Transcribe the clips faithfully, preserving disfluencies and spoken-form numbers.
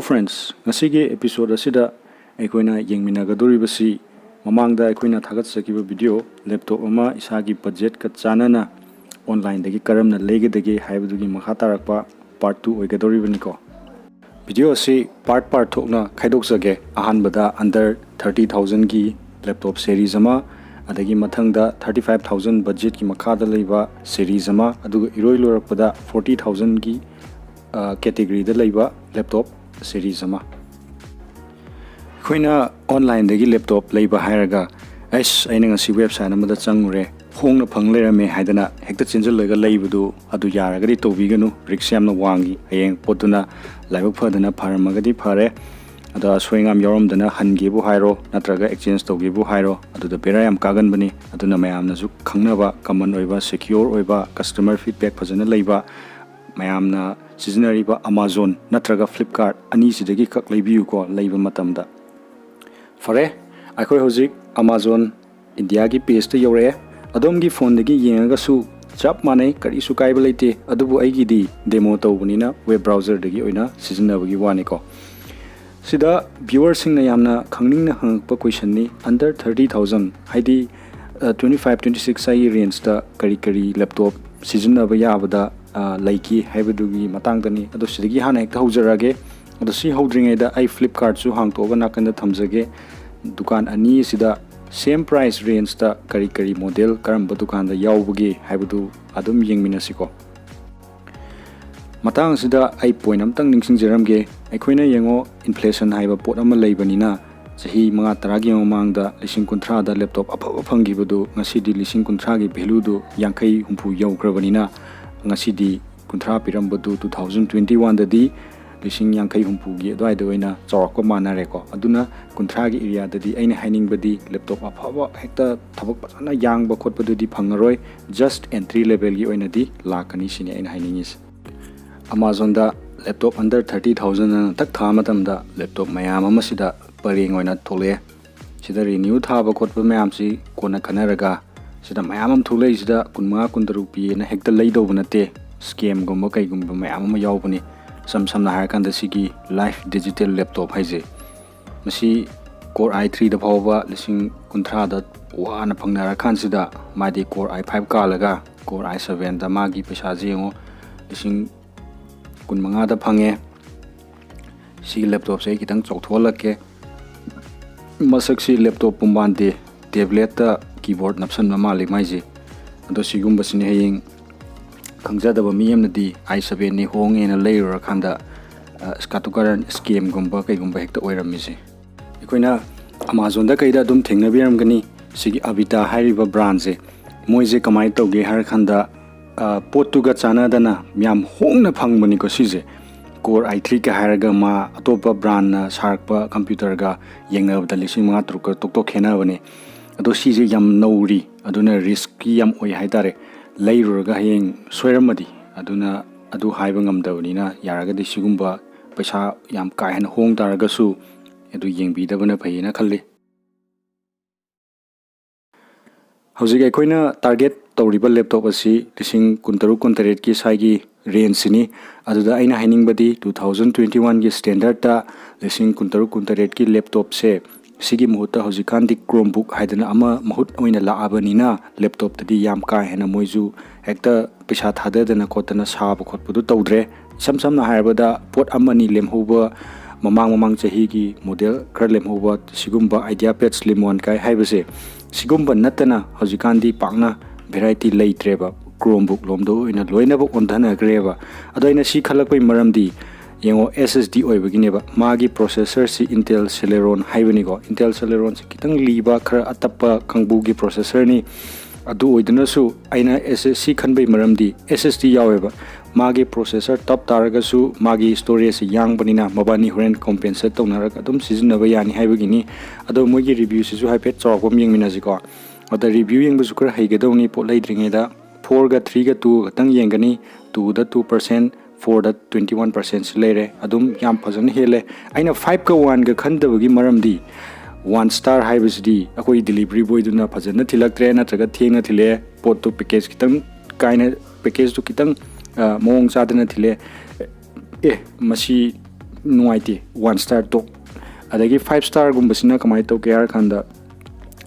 Friends, ꯉꯁꯤꯒꯤ episode ꯑꯁꯤꯗ ꯑꯩꯈꯣꯏꯅ ꯌꯦꯡꯃꯤꯟꯅꯒꯗꯧꯔꯤꯕꯁꯤ ꯃꯃꯥꯡꯗ ꯑꯩꯈꯣꯏꯅ ꯊꯥꯒꯠꯆꯈꯤꯕ video laptop ꯑꯃ ꯏꯁꯥꯒꯤ budgetꯀ ꯆꯥꯟꯅꯅ onlineꯗꯒꯤ ꯀꯔꯝꯅ ꯂꯩꯒꯗꯒꯦ ꯍꯥꯏꯕꯗꯨꯒꯤ ꯃꯈꯥ ꯇꯥꯔꯛꯄ part two ꯑꯣꯏꯒꯗꯧꯔꯤꯕꯅꯤꯀꯣ꯫ Video ꯑꯁꯤ part part ꯊꯣꯛꯅ ꯈꯥꯏꯗꯣꯛꯆꯒꯦ꯫ ꯑꯍꯥꯟꯕꯗ under thirty thousandꯒꯤ laptop series ꯑꯃ, ꯑꯗꯒꯤ ꯃꯊꯪꯗ thirty five thousand budgetꯀꯤ ꯃꯈꯥꯗ ꯂꯩꯕ series ꯑꯃ, ꯑꯗꯨꯒ ꯏꯔꯣꯏ ꯂꯣꯏꯔꯛꯄꯗ forty thousandꯒꯤ categoryꯗ ꯂꯩꯕ laptop series ꯑꯃ꯫ ꯑꯩꯈꯣꯏꯅ onlineꯗꯒꯤ laptop ꯂꯩꯕ ꯍꯥꯏꯔꯒ, ꯑꯩꯁ, ꯑꯩꯅ ꯉꯁꯤ website ꯑꯃꯗ ꯆꯪꯉꯨꯔꯦ, ꯍꯣꯡꯅ ꯐꯪ ꯂꯩꯔꯝꯃꯦ ꯍꯥꯏꯗꯅ ꯍꯦꯛꯇ ꯆꯦꯟꯁꯤꯜꯂꯒ ꯂꯩꯕꯗꯨ, ꯑꯗꯨ ꯌꯥꯔꯒꯗꯤ ꯇꯧꯕꯤꯒꯅꯨ꯫ Risk ꯌꯥꯝꯅ ꯋꯥꯡꯉꯤ꯫ ꯍꯌꯦꯡ ꯄꯣꯠꯇꯨꯅ ꯂꯥꯏꯕꯛ ꯐꯗꯅ ꯐꯔꯝꯃꯒꯗꯤ ꯐꯔꯦ, ꯑꯗꯣ ꯑꯁꯣꯏ ꯑꯉꯥꯝ ꯌꯥꯎꯔꯝꯗꯅ ꯍꯟꯒꯦꯕꯨ ꯍꯥꯏꯔꯣ, ꯅꯠꯇ꯭ꯔꯒ exchange ꯇꯧꯒꯦꯕꯨ ꯍꯥꯏꯔꯣ, ꯑꯗꯨꯗ ꯕꯦꯔꯥ ꯌꯥꯝ ꯀꯥꯒꯟꯕꯅꯤ꯫ ꯑꯗꯨꯅ ꯃꯌꯥꯝꯅꯁꯨ ꯈꯪꯅꯕ, common ꯑꯣꯏꯕ, secure ꯑꯣꯏꯕ, customer feedback ꯐꯖꯅ ꯂꯩꯕ, ꯃꯌꯥꯝꯅ ꯁꯤꯖꯤꯟꯅꯔꯤꯕ Amazon ꯅꯠꯇ꯭ꯔꯒ Flipkart ꯑꯅꯤꯁꯤꯗꯒꯤ ꯈꯛ ꯂꯩꯕꯤꯌꯨꯀꯣ ꯂꯩꯕ ꯃꯇꯝꯗ꯫ ꯐꯔꯦ, ꯑꯩꯈꯣꯏ ꯍꯧꯖꯤꯛ Amazon Indiaꯒꯤ pageꯇ ꯌꯧꯔꯛꯑꯦ꯫ ꯑꯗꯣꯝꯒꯤ phoneꯗꯒꯤ ꯌꯦꯡꯉꯒꯁꯨ ꯆꯞ ꯃꯥꯟꯅꯩ, ꯀꯔꯤꯁꯨ ꯀꯥꯏꯕ ꯂꯩꯇꯦ꯫ ꯑꯗꯨꯕꯨ ꯑꯩꯒꯤꯗꯤ demo ꯇꯧꯕꯅꯤꯅ web browserꯗꯒꯤ ꯑꯣꯏꯅ ꯁꯤꯖꯤꯟꯅꯕꯒꯤ ꯋꯥꯅꯤꯀꯣ꯫ ꯁꯤꯗ viewerꯁꯤꯡꯅ ꯌꯥꯝꯅ ꯈꯪꯅꯤꯡꯅ ꯍꯪꯉꯛꯄ questionꯅꯤ, under thirty thousand, ꯍꯥꯏꯗꯤ twenty five twenty six ꯍꯥꯏꯒꯤ rangeꯇ ꯀꯔꯤ ꯀꯔꯤ laptop ꯁꯤꯖꯤꯟꯅꯕ ꯌꯥꯕꯗ ꯂꯩꯒꯦ ꯍꯥꯏꯕꯗꯨꯒꯤ ꯃꯇꯥꯡꯗꯅꯤ꯫ ꯑꯗꯣ ꯁꯤꯗꯒꯤ ꯍꯥꯟꯅ ꯍꯦꯛꯇ ꯍꯧꯖꯔꯛꯑꯒꯦ꯫ ꯑꯗꯣ ꯁꯤ ꯍꯧꯗ꯭ꯔꯤꯉꯩꯗ ꯑꯩ Flipkartꯁꯨ ꯍꯥꯡꯇꯣꯛꯑꯒ ꯅꯥꯀꯟꯗ ꯊꯝꯖꯒꯦ꯫ ꯗꯨꯀꯥꯟ ꯑꯅꯤ ꯑꯁꯤꯗ same price rangeꯇ ꯀꯔꯤ ꯀꯔꯤ model ꯀꯔꯝꯕ ꯗꯨꯀꯥꯟꯗ ꯌꯥꯎꯕꯒꯦ ꯍꯥꯏꯕꯗꯨ ꯑꯗꯨꯝ ꯌꯦꯡꯃꯤꯟꯅꯁꯤꯀꯣ꯫ ꯃꯇꯥꯡ ꯑꯁꯤꯗ ꯑꯩ point ꯑꯝꯇꯪ ꯅꯤꯡꯁꯤꯡꯖꯔꯝꯒꯦ꯫ ꯑꯩꯈꯣꯏꯅ ꯌꯦꯡꯉꯣ, inflation ꯍꯥꯏꯕ ꯄꯣꯠ ꯑꯃ ꯂꯩꯕꯅꯤꯅ, ꯆꯍꯤ ꯃꯉꯥ ꯇꯔꯥꯒꯤ ꯃꯃꯥꯡꯗ ꯂꯤꯁꯤꯡ ꯀꯨꯟꯊ꯭ꯔꯥꯗ laptop ꯑꯐꯕ ꯐꯪꯈꯤꯕꯗꯨ ꯉꯁꯤꯗꯤ ꯂꯤꯁꯤꯡ ꯀꯨꯟꯊ꯭ꯔꯥꯒꯤ valueꯗꯨ ꯌꯥꯡꯈꯩ ꯍꯨꯝꯐꯨ ꯌꯧꯈ꯭ꯔꯕꯅꯤꯅ, ꯉꯁꯤꯗꯤ ꯀꯨꯟꯊ꯭ꯔꯥ ꯄꯤꯔꯝꯕꯗꯨ two thousand twenty oneꯗꯗꯤ ꯂꯤꯁꯤꯡ ꯌꯥꯡꯈꯩ ꯍꯨꯝꯐꯨꯒꯤ ꯑꯗꯨꯋꯥꯏꯗ ꯑꯣꯏꯅ ꯆꯥꯎꯔꯥꯛꯄ ꯃꯥꯟꯅꯔꯦꯀꯣ꯫ ꯑꯗꯨꯅ ꯀꯨꯟꯊ꯭ꯔꯥꯒꯤ areaꯗꯗꯤ ꯑꯩꯅ ꯍꯥꯏꯅꯤꯡꯕꯗꯤ laptop ꯑꯐꯕ ꯍꯦꯛꯇ ꯊꯕꯛ ꯐꯖꯅ ꯌꯥꯡꯕ ꯈꯣꯠꯄꯗꯨꯗꯤ ꯐꯪꯉꯔꯣꯏ꯫ Just entry levelꯒꯤ ꯑꯣꯏꯅꯗꯤ ꯂꯥꯛꯀꯅꯤ ꯁꯤꯅꯤ ꯑꯩꯅ ꯍꯥꯏꯅꯤꯡꯉꯤꯁꯦ꯫ Amazonꯗ laptop under thirty thousand ꯑꯅ ꯊꯛ ꯊꯥ ꯃꯇꯝꯗ laptop ꯃꯌꯥꯝ ꯑꯃ ꯁꯤꯗ ꯄꯔꯦꯡ ꯑꯣꯏꯅ ꯊꯣꯛꯂꯛꯑꯦ꯫ ꯁꯤꯗ renew ꯊꯥꯕ ꯈꯣꯠꯄ ꯃꯌꯥꯝꯁꯤ ꯀꯣꯟꯅ ꯈꯟꯅꯔꯒ, ꯁꯤꯗ ꯃꯌꯥꯝ ꯑꯃ ꯊꯣꯛꯂꯛꯏꯁꯤꯗ ꯀꯨꯟꯃꯉꯥ ꯀꯨꯟꯇꯔꯨꯛ ꯄꯤꯌꯦꯅ ꯍꯦꯛꯇ ꯂꯩꯗꯧꯕ ꯅꯠꯇꯦ꯫ Scamꯒꯨꯝꯕ ꯀꯩꯒꯨꯝꯕ ꯃꯌꯥꯝ ꯑꯃ ꯌꯥꯎꯕꯅꯤ꯫ ꯏꯁꯝ ꯁꯝꯅ ꯍꯥꯏꯔꯀꯥꯟꯗ ꯁꯤꯒꯤ Life Digital Laptop ꯍꯥꯏꯁꯦ, ꯃꯁꯤ Core i threeꯗ ꯐꯥꯎꯕ ꯂꯤꯁꯤꯡ ꯀꯨꯟꯊ꯭ꯔꯥꯗ ꯋꯥꯅ ꯐꯪꯅꯔꯀꯥꯟꯁꯤꯗ, ꯃꯥꯗꯤ Core i five ꯀꯥꯜꯂꯒ Core i sevenꯗ ꯃꯥꯒꯤ ꯄꯩꯁꯥꯁꯦ ꯌꯦꯡꯉꯣ, ꯂꯤꯁꯤꯡ ꯀꯨꯟꯃꯉꯥꯗ ꯐꯪꯉꯦ꯫ ꯁꯤꯒꯤ laptopꯁꯦ ꯑꯩ ꯈꯤꯇꯪ ꯆꯥꯎꯊꯣꯛꯍꯜꯂꯛꯀꯦ꯫ ꯃꯁꯛꯁꯤ laptop ꯄꯨꯝꯕꯥꯟꯗꯦ, tabletꯇ keyboard ꯅꯞꯁꯟꯕ ꯃꯥꯜꯂꯤ ꯃꯥꯏꯁꯦ꯫ ꯑꯗꯣ ꯁꯤꯒꯨꯝꯕꯁꯤꯅꯤ ꯍꯌꯦꯡ ꯈꯪꯖꯗꯕ ꯃꯤ ꯑꯃꯅꯗꯤ i sevenꯅꯤ ꯍꯣꯡꯉꯦꯅ ꯂꯩꯔꯨꯔꯀꯥꯟꯗ, ꯑ, ꯁ꯭ꯀꯥꯇꯨꯀꯥꯔꯟ scamꯒꯨꯝꯕ ꯀꯩꯒꯨꯝꯕ ꯍꯦꯛꯇ ꯑꯣꯏꯔꯝꯃꯤꯁꯦ꯫ ꯑꯩꯈꯣꯏꯅ Amazonꯗ ꯀꯩꯗ ꯑꯗꯨꯝ ꯊꯦꯡꯅꯕꯤꯔꯝꯒꯅꯤ ꯁꯤꯒꯤ Avita ꯍꯥꯏꯔꯤꯕ brandꯁꯦ꯫ ꯃꯣꯏꯁꯦ ꯀꯃꯥꯏꯅ ꯇꯧꯒꯦ ꯍꯥꯏꯔꯀꯥꯟꯗ, ꯑ, ꯄꯣꯠꯇꯨꯒ ꯆꯥꯟꯅꯗꯅ ꯌꯥꯝ ꯍꯣꯡꯅ ꯐꯪꯕꯅꯤꯀꯣ ꯁꯤꯁꯦ꯫ Core i threeꯒ ꯍꯥꯏꯔꯒ ꯃꯥ ꯑꯇꯣꯞꯄ brandꯅ ꯁꯥꯔꯛꯄ computerꯒ ꯌꯦꯡꯅꯕꯗ ꯂꯤꯁꯤꯡ ꯃꯉꯥ ꯇꯔꯨꯛꯀ ꯇꯣꯛ ꯇꯣꯛ ꯈꯦꯠꯅꯕꯅꯦ꯫ ꯑꯗꯣ ꯁꯤꯁꯦ ꯌꯥꯝ ꯅꯧꯔꯤ, ꯑꯗꯨꯅ risky ꯌꯥꯝ ꯑꯣꯏ ꯍꯥꯏꯇꯥꯔꯦ꯫ ꯂꯩꯔꯨꯔꯒ ꯍꯌꯦꯡ ꯁꯣꯏꯔꯝꯃꯗꯤ, ꯑꯗꯨꯅ ꯑꯗꯨ ꯍꯥꯏꯕ ꯉꯝꯗꯕꯅꯤꯅ ꯌꯥꯔꯒꯗꯤ ꯁꯤꯒꯨꯝꯕ ꯄꯩꯁꯥ ꯌꯥꯝ ꯀꯥ ꯍꯦꯟꯅ ꯍꯣꯡ ꯇꯥꯔꯒꯁꯨ ꯑꯗꯨ ꯌꯦꯡꯕꯤꯗꯕꯅ ꯐꯩꯌꯦꯅ ꯈꯜꯂꯤ꯫ ꯍꯧꯖꯤꯛ ꯑꯩꯈꯣꯏꯅ target ꯇꯧꯔꯤꯕ laptop ꯑꯁꯤ ꯂꯤꯁꯤꯡ ꯀꯨꯟꯇꯔꯨꯛ ꯀꯨꯟꯇꯔꯦꯠꯀꯤ ꯁ꯭ꯋꯥꯏꯒꯤ rangeꯁꯤꯅꯤ꯫ ꯑꯗꯨꯗ ꯑꯩꯅ ꯍꯥꯏꯅꯤꯡꯕꯗꯤ two thousand twenty oneꯒꯤ standardꯇ ꯂꯤꯁꯤꯡ ꯀꯨꯟꯇꯔꯨꯛ ꯀꯨꯟꯇꯔꯦꯠꯀꯤ laptopꯁꯦ ꯁꯤꯒꯤ ꯃꯍꯨꯠꯇ ꯍꯧꯖꯤꯛꯀꯥꯟꯗꯤ Chromebook ꯍꯥꯏꯗꯅ ꯑꯃ ꯃꯍꯨꯠ ꯑꯣꯏꯅ ꯂꯥꯛꯑꯕꯅꯤꯅ laptopꯇꯗꯤ ꯌꯥꯝ ꯀꯥ ꯍꯦꯟꯅ ꯃꯣꯏꯁꯨ ꯍꯦꯛꯇ ꯄꯩꯁꯥ ꯊꯥꯗꯗꯅ ꯈꯣꯠꯇꯅ ꯁꯥꯕ ꯈꯣꯠꯄꯗꯨ ꯇꯧꯗ꯭ꯔꯦ꯫ ꯏꯁꯝ ꯁꯝꯅ ꯍꯥꯏꯔꯕꯗ ꯄꯣꯠ ꯑꯃꯅꯤ ꯂꯦꯝꯍꯧꯕ, ꯃꯃꯥꯡ ꯃꯃꯥꯡ ꯆꯍꯤꯒꯤ model ꯈꯔ ꯂꯦꯝꯍꯧꯕ ꯁꯤꯒꯨꯝꯕ IdeaPad Slim One ꯀꯥꯏ ꯍꯥꯏꯕꯁꯦ, ꯁꯤꯒꯨꯝꯕ ꯅꯠꯇꯅ ꯍꯧꯖꯤꯛꯀꯥꯟꯗꯤ ꯄꯥꯛꯅ variety ꯂꯩꯇ꯭ꯔꯦꯕ꯫ Chromebook ꯂꯣꯝꯗ ꯑꯣꯏꯅ ꯂꯣꯏꯅꯃꯛ ꯑꯣꯟꯊꯅꯈ꯭ꯔꯦꯕ꯫ ꯑꯗꯣ ꯑꯩꯅ ꯁꯤ ꯈꯜꯂꯛꯄꯩ ꯃꯔꯝꯗꯤ, ꯌꯦꯡꯉꯣ, SSD ꯑꯣꯏꯕꯒꯤꯅꯦꯕ꯫ ꯃꯥꯒꯤ processorꯁꯤ Intel Celeron ꯍꯥꯏꯕꯅꯤꯀꯣ꯫ Intel Celeronꯁꯤ ꯈꯤꯇꯪ ꯂꯤꯕ, ꯈꯔ ꯑꯇꯞꯄ ꯀꯥꯡꯕꯨꯒꯤ processorꯅꯤ꯫ ꯑꯗꯨ ꯑꯣꯏꯗꯨꯅꯁꯨ ꯑꯩꯅ SSC ꯈꯟꯕꯩ ꯃꯔꯝꯗꯤ SSD ꯌꯥꯎꯋꯦꯕ꯫ ꯃꯥꯒꯤ processor ꯇꯞ ꯇꯥꯔꯒꯁꯨ ꯃꯥꯒꯤ storageꯁꯤ ꯌꯥꯡꯕꯅꯤꯅ ꯃꯕꯥꯅꯤ ꯍꯣꯔꯦꯟ compensate ꯇꯧꯅꯔꯒ ꯑꯗꯨꯝ ꯁꯤꯖꯤꯟꯅꯕ ꯌꯥꯅꯤ ꯍꯥꯏꯕꯒꯤꯅꯤ꯫ ꯑꯗꯣ ꯃꯣꯏꯒꯤ reviewꯁꯤꯁꯨ ꯍꯥꯏꯐꯦꯠ ꯆꯥꯎꯔꯥꯛꯄ ꯑꯃ ꯌꯦꯡꯃꯤꯟꯅꯁꯤꯀꯣ꯫ ꯑꯗ review ꯌꯦꯡꯕꯁꯨ ꯈꯔ ꯍꯩꯒꯗꯧꯅꯤ ꯄꯣꯠ ꯂꯩꯗ꯭ꯔꯤꯉꯩꯗ꯫ Fourꯒ threeꯒ two ꯈꯛꯇꯪ ꯌꯦꯡꯒꯅꯤ꯫ Twoꯗ two percent, fourꯗ twenty one percentꯁꯤ ꯂꯩꯔꯦ꯫ ꯑꯗꯨꯝ ꯌꯥꯝ ꯐꯖꯅ ꯍꯦꯜꯂꯦ꯫ ꯑꯩꯅ fiveꯀ oneꯒ ꯈꯟꯗꯕꯒꯤ ꯃꯔꯝꯗꯤ, one star ꯍꯥꯏꯕꯁꯤꯗꯤ ꯑꯩꯈꯣꯏ delivery boyꯗꯨꯅ ꯐꯖꯅ ꯊꯤꯜꯂꯛꯇ꯭ꯔꯦ, ꯅꯠꯇ꯭ꯔꯒ ꯊꯦꯡꯅ ꯊꯤꯜꯂꯛꯑꯦ, ꯄꯣꯠꯇꯨ package ꯈꯤꯇꯪ ꯀꯥꯏꯅ, packageꯇꯨ ꯈꯤꯇꯪ, ꯑ, ꯃꯑꯣꯡ ꯆꯥꯗꯅ ꯊꯤꯜꯂꯛꯑꯦ꯫ ꯑꯦ, ꯃꯁꯤ ꯅꯨꯡꯉꯥꯏꯇꯦ, ꯋꯥꯟ ꯁ꯭ꯇꯥꯔ ꯇꯣꯛ꯫ ꯑꯗꯒꯤ ꯐꯥꯏꯚ ꯁ꯭ꯇꯥꯔꯒꯨꯝꯕꯁꯤꯅ ꯀꯃꯥꯏꯅ ꯇꯧꯒꯦ ꯍꯥꯏꯔ ꯀꯥꯟꯗ,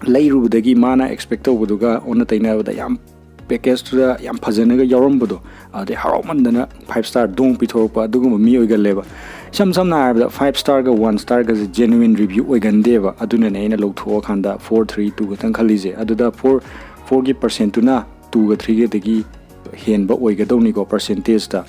ꯂꯩꯔꯨꯕꯗꯒꯤ ꯃꯥꯅ ꯑꯦꯛꯁꯄꯦꯛ ꯇꯧꯕꯗꯨꯒ ꯑꯣꯟꯅ ꯇꯩꯅꯕꯗ ꯌꯥꯝ, ꯄꯦꯀꯦꯖꯇꯨꯗ ꯌꯥꯝ ꯐꯖꯅꯒ ꯌꯥꯎꯔꯝꯕꯗꯣ, ꯑꯗꯩ ꯍꯔꯥꯎꯃꯟꯗꯅ ꯐꯥꯏꯚ ꯁ꯭ꯇꯥꯔ ꯗꯣꯡ ꯄꯤꯊꯣꯔꯛꯄ, ꯑꯗꯨꯒꯨꯝꯕ ꯃꯤ ꯑꯣꯏꯒꯜꯂꯦꯕ꯫ ꯏꯁꯝ ꯁꯝꯅ ꯍꯥꯏꯔꯕꯗ, ꯐꯥꯏꯚ ꯁ꯭ꯇꯥꯔꯒ ꯋꯥꯟ ꯁ꯭ꯇꯥꯔꯒꯁꯦ ꯖꯦꯅꯨꯏꯟ ꯔꯤꯚ꯭ꯌꯨ ꯑꯣꯏꯒꯟꯗꯦꯕ꯫ ꯑꯗꯨꯅꯅꯦ ꯑꯩꯅ ꯂꯧꯊꯣꯛꯑꯀꯥꯟꯗ ꯐꯣꯔ, ꯊ꯭ꯔꯤ, ꯇꯨ ꯈꯛꯇꯪ ꯈꯜꯂꯤꯁꯦ꯫ ꯑꯗꯨꯗ ꯐꯣꯔ, ꯐꯣꯔꯒꯤ ꯄꯥꯔꯁꯦꯟꯇꯨꯅ ꯇꯨꯒ ꯊ꯭ꯔꯤꯒꯗꯒꯤ ꯍꯦꯟꯕ ꯑꯣꯏꯒꯗꯧꯅꯤꯀꯣ, ꯄꯥꯔꯁꯦꯟꯇꯦꯖꯇ꯫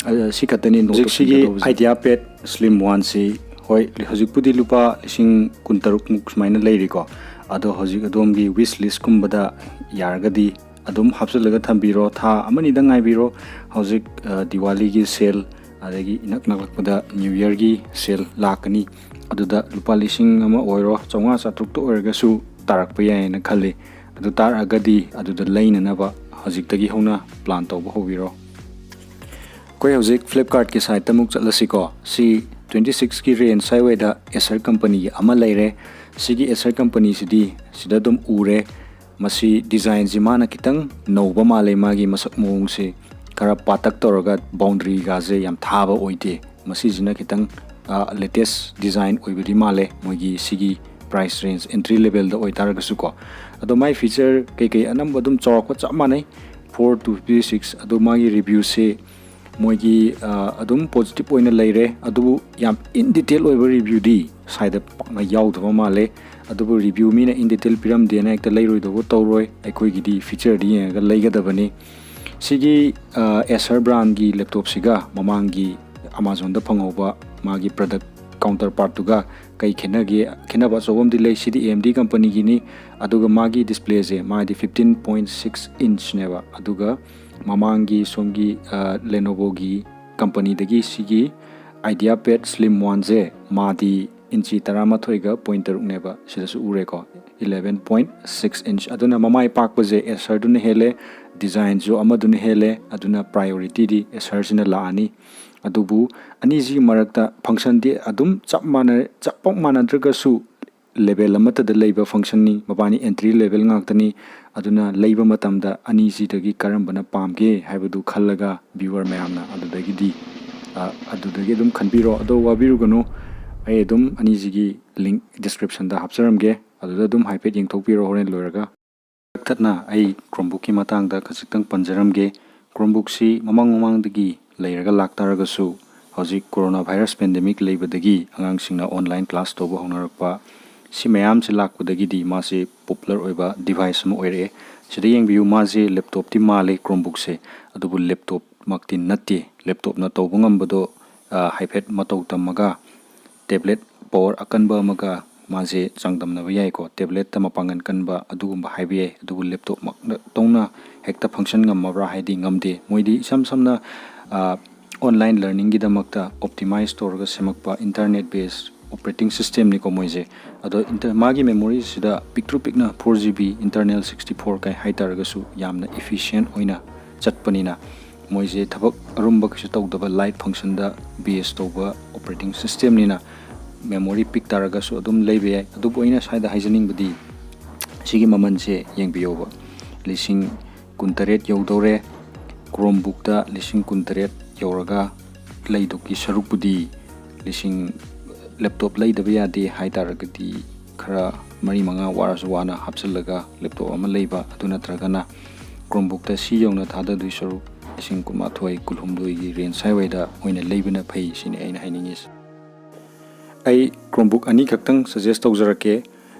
ꯑ, ꯁꯤ ꯈꯛꯇꯅꯤ ꯍꯧꯖꯤꯛ ꯁꯤꯒꯤ ꯅꯣꯠꯇꯣꯛꯄꯤꯒꯗꯧꯕꯁꯦ꯫ ꯑꯥꯏꯗꯤꯌꯥ ꯄꯦꯗ ꯁ꯭ꯂꯤꯝ ꯋꯥꯟꯁꯤ, ꯍꯣꯏ, ꯍꯧꯖꯤꯛꯄꯨꯗꯤ ꯂꯨꯄꯥ ꯂꯤꯁꯤꯡ ꯀꯨꯟꯇꯔꯨꯛꯃꯨꯛ ꯁꯨꯃꯥꯏꯅ ꯂꯩꯔꯤꯀꯣ꯫ ꯑꯗꯣ ꯍꯧꯖꯤꯛ ꯑꯗꯣꯝꯒꯤ ꯋꯤꯁ ꯂꯤꯁꯀꯨꯝꯕꯗ ꯌꯥꯔꯒꯗꯤ ꯑꯗꯨꯝ ꯍꯥꯞꯆꯤꯜꯂꯒ ꯊꯝꯕꯤꯔꯣ, ꯊꯥ ꯑꯃꯅꯤꯗꯪ ꯉꯥꯏꯕꯤꯔꯣ꯫ ꯍꯧꯖꯤꯛ, ꯑ, ꯗꯤꯋꯥꯂꯤꯒꯤ ꯁꯦꯜ, ꯑꯗꯒꯤ ꯏꯅꯛ ꯅꯛꯂꯛꯄꯗ ꯅ꯭ꯌꯨ ꯌꯔꯒꯤ ꯁꯦꯜ ꯂꯥꯛꯀꯅꯤ꯫ ꯑꯗꯨꯗ ꯂꯨꯄꯥ ꯂꯤꯁꯤꯡ ꯑꯃ ꯑꯣꯏꯔꯣ, ꯆꯥꯝꯃꯉꯥ ꯆꯥꯇ꯭ꯔꯨꯛꯇ ꯑꯣꯏꯔꯒꯁꯨ ꯇꯥꯔꯛꯄ ꯌꯥꯏꯌꯦꯅ ꯈꯜꯂꯤ꯫ ꯑꯗꯨ ꯇꯥꯔꯛꯑꯒꯗꯤ ꯑꯗꯨꯗ ꯂꯩꯅꯅꯕ ꯍꯧꯖꯤꯛꯇꯒꯤ ꯍꯧꯅ ꯄ꯭ꯂꯥꯟ ꯇꯧꯕ ꯍꯧꯕꯤꯔꯣ꯫ ꯑꯩꯈꯣꯏ ꯍꯧꯖꯤꯛ ꯐ꯭ꯂꯤꯞꯀꯥꯔꯠꯀꯤ ꯁꯥꯏꯠꯇ ꯑꯃꯨꯛ ꯆꯠꯂꯁꯤꯀꯣ꯫ ꯁꯤ ꯇ꯭ꯋꯦꯟꯇꯤ ꯁꯤꯛꯁꯀꯤ ꯔꯦꯟꯖ ꯁ꯭ꯋꯥꯏꯋꯥꯏꯗ ꯑꯦꯁꯔ ꯀꯝꯄꯅꯤꯒꯤ ꯑꯃ ꯂꯩꯔꯦ꯫ ꯁꯤꯒꯤ ꯑꯦꯁꯔ ꯀꯝꯄꯅꯤꯁꯤꯗꯤ ꯁꯤꯗ ꯑꯗꯨꯝ ꯎꯔꯦ꯫ ꯃꯁꯤ ꯗꯤꯖꯥꯏꯟꯁꯤ ꯃꯥꯅ ꯈꯤꯇꯪ ꯅꯧꯕ ꯃꯥꯜꯂꯦ, ꯃꯥꯒꯤ ꯃꯁꯛ ꯃꯑꯣꯡꯁꯦ ꯈꯔ ꯄꯥꯇꯛ ꯇꯧꯔꯒ ꯕꯥꯎꯟꯗ꯭ꯔꯤꯒꯥꯁꯦ ꯌꯥꯝ ꯊꯥꯕ ꯑꯣꯏꯗꯦ꯫ ꯃꯁꯤꯁꯤꯅ ꯈꯤꯇꯪ, ꯑ, ꯂꯦꯇꯦꯁ ꯗꯤꯖꯥꯏꯟ ꯑꯣꯏꯕꯗꯤ ꯃꯥꯜꯂꯦ ꯃꯣꯏꯒꯤ ꯁꯤꯒꯤ ꯄ꯭ꯔꯥꯏꯁ ꯔꯦꯟꯖ, ꯑꯦꯟꯇ꯭ꯔꯤ ꯂꯦꯚꯦꯜꯗ ꯑꯣꯏꯇꯥꯔꯒꯁꯨꯀꯣ꯫ ꯑꯗꯣ ꯃꯥꯏ ꯐꯤꯆꯔ ꯀꯩꯀꯩ ꯑꯅꯝꯕ ꯑꯗꯨꯝ ꯆꯥꯎꯔꯥꯛꯄ ꯆꯞ ꯃꯥꯟꯅꯩ, ꯐꯣꯔ ꯇꯨ ꯐꯤꯐꯇꯤ ꯁꯤꯛꯁ꯫ ꯑꯗꯣ ꯃꯥꯒꯤ ꯔꯤꯚ꯭ꯌꯨꯁꯦ ꯃꯣꯏꯒꯤ, ꯑ, ꯑꯗꯨꯝ ꯄꯣꯖꯤꯇꯤꯚ ꯑꯣꯏꯅ ꯂꯩꯔꯦ, ꯑꯗꯨꯕꯨ ꯌꯥꯝ ꯏꯟ ꯗꯤꯇꯦꯜ ꯑꯣꯏꯕ ꯔꯤꯚ꯭ꯌꯨꯗꯤ ꯁ꯭ꯋꯥꯏꯗ ꯄꯥꯛꯅ ꯌꯥꯎꯗꯕ ꯃꯥꯜꯂꯦ꯫ ꯑꯗꯨꯕꯨ ꯔꯤꯚ꯭ꯌꯨ ꯃꯤꯅ ꯏꯟ ꯗꯤꯇꯦꯜ ꯄꯤꯔꯝꯗꯦꯅ ꯍꯦꯛꯇ ꯂꯩꯔꯣꯏꯗꯧꯕ ꯇꯧꯔꯣꯏ, ꯑꯩꯈꯣꯏꯒꯤꯗꯤ ꯐꯤꯆꯔꯗꯤ ꯌꯦꯡꯉꯒ ꯂꯩꯒꯗꯕꯅꯤ꯫ ꯁꯤꯒꯤ, ꯑ, ꯑꯦꯁꯔ ꯕ꯭ꯔꯥꯟꯒꯤ ꯂꯦꯞꯇꯣꯞꯁꯤꯒ ꯃꯃꯥꯡꯒꯤ ꯑꯃꯥꯖꯣꯟꯗ ꯐꯪꯍꯧꯕ ꯃꯥꯒꯤ ꯄ꯭ꯔꯗꯛ ꯀꯥꯎꯟꯇꯔ ꯄꯥꯔꯠꯇꯨꯒ ꯀꯩ ꯈꯦꯠꯅꯒꯦ? ꯈꯦꯠꯅꯕ ꯑꯆꯧꯕ ꯑꯃꯗꯤ ꯂꯩ꯫ ꯁꯤꯗꯤ ꯑꯦ ꯑꯦꯝ ꯗꯤ ꯀꯝꯄꯅꯤꯒꯤꯅꯤ, ꯑꯗꯨꯒ ꯃꯥꯒꯤ ꯗꯤꯁꯄ꯭ꯂꯦꯁꯦ ꯃꯥꯗꯤ ꯐꯤꯐꯇꯤꯟ ꯄꯣꯏꯟ ꯁꯤꯛꯁ ꯏꯟꯆꯅꯦꯕ, ꯑꯗꯨꯒ ꯃꯃꯥꯡꯒꯤ ꯁꯣꯝꯒꯤ, ꯑ, ꯂꯦꯅꯣꯚꯣꯒꯤ ꯀꯝꯄꯅꯤꯗꯒꯤ ꯁꯤꯒꯤ ꯑꯥꯏꯗꯤꯌꯥ ꯄꯦꯗ ꯁ꯭ꯂꯤꯝ ꯋꯥꯟꯁꯦ ꯃꯥꯗꯤ ꯏꯟꯆꯤ ꯇꯔꯥꯃꯥꯊꯣꯏꯒ ꯄꯣꯏꯟ ꯇꯔꯨꯛꯅꯦꯕ, ꯁꯤꯗꯁꯨ ꯎꯔꯦꯀꯣ, ꯏꯂꯦꯚꯦꯟ ꯄꯣꯏꯟ ꯁꯤꯛꯁ ꯏꯟꯆ꯫ ꯑꯗꯨꯅ ꯃꯃꯥꯏ ꯄꯥꯛꯄꯁꯦ ꯑꯦꯁꯔꯗꯨꯅ ꯍꯦꯜꯂꯦ, ꯗꯤꯖꯥꯏꯟꯁꯨ ꯑꯃꯗꯨꯅ ꯍꯦꯜꯂꯦ, ꯑꯗꯨꯅ ꯄ꯭ꯔꯥꯏꯌꯣꯔꯤꯇꯤꯗꯤ ꯑꯦꯁꯔꯁꯤꯅ ꯂꯥꯛꯑꯅꯤ꯫ ꯑꯗꯨꯕꯨ ꯑꯅꯤꯁꯤꯒꯤ ꯃꯔꯛꯇ ꯐꯪꯁꯟꯗꯤ ꯑꯗꯨꯝ ꯆꯞ ꯃꯥꯟꯅ-, ꯆꯞ ꯄꯥꯛ ꯃꯥꯟꯅꯗ꯭ꯔꯒꯁꯨ ꯂꯦꯚꯦꯜ ꯑꯃꯠꯇꯗ ꯂꯩꯕ ꯐꯪꯁꯟꯅꯤ, ꯃꯕꯥꯅꯤ ꯑꯦꯟꯇ꯭ꯔꯤ ꯂꯦꯚꯦꯜ ꯉꯥꯛꯇꯅꯤ꯫ ꯑꯗꯨꯅ ꯂꯩꯕ ꯃꯇꯝꯗ ꯑꯅꯤꯁꯤꯗꯒꯤ ꯀꯔꯝꯕꯅ ꯄꯥꯝꯒꯦ ꯍꯥꯏꯕꯗꯨ ꯈꯜꯂꯒ ꯚ꯭ꯌꯨꯋꯔ ꯃꯌꯥꯝꯅ ꯑꯗꯨꯗꯒꯤꯗꯤ ꯑ, ꯑꯗꯨꯗꯒꯤ ꯑꯗꯨꯝ ꯈꯟꯕꯤꯔꯣ꯫ ꯑꯗꯣ ꯋꯥꯕꯤꯔꯨꯒꯅꯨ, ꯑꯩ ꯑꯗꯨꯝ ꯑꯅꯤꯁꯤꯒꯤ link descriptionꯗ ꯍꯥꯞꯆꯔꯝꯒꯦ, ꯑꯗꯨꯗ ꯑꯗꯨꯝ ꯍꯥꯏꯐꯦꯠ ꯌꯦꯡꯊꯣꯛꯄꯤꯔꯣ ꯍꯣꯔꯦꯟ ꯂꯣꯏꯔꯒ꯫ ꯀꯛꯊꯠꯅ ꯑꯩ Chromebookꯀꯤ ꯃꯇꯥꯡꯗ ꯈꯖꯤꯛꯇꯪ ꯄꯟꯖꯔꯝꯒꯦ꯫ Chromebookꯁꯤ ꯃꯃꯥꯡ ꯃꯃꯥꯡꯗꯒꯤ ꯂꯩꯔꯒ ꯂꯥꯛꯇꯥꯔꯒꯁꯨ, ꯍꯧꯖꯤꯛ corona virus pandemic ꯂꯩꯕꯗꯒꯤ ꯑꯉꯥꯡꯁꯤꯡꯅ online class ꯇꯧꯕ ꯍꯧꯅꯔꯛꯄ, ꯁꯤ ꯃꯌꯥꯝꯁꯤ ꯂꯥꯛꯄꯗꯒꯤꯗꯤ ꯃꯥꯁꯤ popular ꯑꯣꯏꯕ device ꯑꯃ ꯑꯣꯏꯔꯛꯑꯦ꯫ ꯁꯤꯗ ꯌꯦꯡꯕꯤꯌꯨ, ꯃꯥꯁꯦ laptopꯇꯤ ꯃꯥꯜꯂꯤ Chromebookꯁꯦ, ꯑꯗꯨꯕꯨ laptopꯃꯛꯇꯤ ꯅꯠꯇꯦ꯫ Laptopꯅ ꯇꯧꯕ ꯉꯝꯕꯗꯣ, ꯑ, ꯍꯥꯏꯐꯦꯠ ꯃꯇꯧ ꯇꯝꯃꯒ tablet power ꯑꯀꯟꯕ ꯑꯃꯒ ꯃꯥꯁꯦ ꯆꯥꯡꯗꯝꯅꯕ ꯌꯥꯏꯀꯣ꯫ Tabletꯇ ꯃꯄꯥꯡꯒꯜ ꯀꯟꯕ ꯑꯗꯨꯒꯨꯝꯕ ꯍꯥꯏꯕ ꯌꯥꯏ, ꯑꯗꯨꯕꯨ laptopꯃꯛ ꯇꯧꯅ ꯍꯦꯛꯇ function ꯉꯝꯃꯕ꯭ꯔꯥ ꯍꯥꯏꯗꯤ ꯉꯝꯗꯦ꯫ ꯃꯣꯏꯗꯤ ꯏꯁꯝ ꯁꯝꯅ, ꯑ, online learningꯒꯤꯗꯃꯛꯇ optimize ꯇꯧꯔꯒ ꯁꯦꯝꯃꯛꯄ internet based operating systemꯅꯤꯀꯣ ꯃꯣꯏꯁꯦ꯫ ꯑꯗꯣ inter-, ꯃꯥꯒꯤ memoryꯁꯤꯗ ꯄꯤꯛꯇ꯭ꯔꯨ ꯄꯤꯛꯅ four GB internal sixty four ꯀꯥꯏ ꯍꯥꯏꯇꯥꯔꯒꯁꯨ ꯌꯥꯝꯅ efficient ꯑꯣꯏꯅ ꯆꯠꯄꯅꯤꯅ, ꯃꯣꯏꯁꯦ ꯊꯕꯛ ꯑꯔꯨꯝꯕ ꯀꯩꯁꯨ ꯇꯧꯗꯕ light functionꯗ base ꯇꯧꯕ operating systemꯅꯤꯅ memory ꯄꯤꯛ ꯇꯥꯔꯒꯁꯨ ꯑꯗꯨꯝ ꯂꯩꯕ ꯌꯥꯏ꯫ ꯑꯗꯨꯕꯨ ꯑꯩꯅ ꯁ꯭ꯋꯥꯏꯗ ꯍꯥꯏꯖꯅꯤꯡꯕꯗꯤ ꯁꯤꯒꯤ ꯃꯃꯜꯁꯦ ꯌꯦꯡꯕꯤꯌꯣꯕ, ꯂꯤꯁꯤꯡ ꯀꯨꯟꯇꯔꯦꯠ ꯌꯧꯗꯧꯔꯦ꯫ Chromebookꯇ ꯂꯤꯁꯤꯡ ꯀꯨꯟꯇꯔꯦꯠ ꯌꯧꯔꯒ ꯂꯩꯗꯧꯒꯤ ꯁꯔꯨꯛꯄꯨꯗꯤ ꯂꯤꯁꯤꯡ, laptop ꯂꯩꯗꯕ ꯌꯥꯗꯦ ꯍꯥꯏꯇꯥꯔꯒꯗꯤ ꯈꯔ ꯃꯔꯤ ꯃꯉꯥ ꯋꯥꯔꯁꯨ ꯋꯥꯅ ꯍꯥꯞꯆꯤꯜꯂꯒ laptop ꯑꯃ ꯂꯩꯕ, ꯑꯗꯨ ꯅꯠꯇ꯭ꯔꯒꯅ Chromebookꯇ ꯁꯤ ꯌꯧꯅ ꯊꯥꯗꯗꯣꯏ ꯁꯔꯨꯛ ꯂꯤꯁꯤꯡ ꯀꯨꯟꯃꯥꯊꯣꯏ, ꯀꯨꯟꯍꯨꯝꯗꯣꯏꯒꯤ range ꯁ꯭ꯋꯥꯏꯋꯥꯏꯗ ꯑꯣꯏꯅ ꯂꯩꯕꯅ ꯐꯩ ꯁꯤꯅꯤ ꯑꯩꯅ ꯍꯥꯏꯅꯤꯡꯉꯤꯁꯦ꯫ ꯑꯩ Chromebook ꯑꯅꯤꯈꯛꯇꯪ suggest ꯇꯧꯖꯔꯛꯀꯦ꯫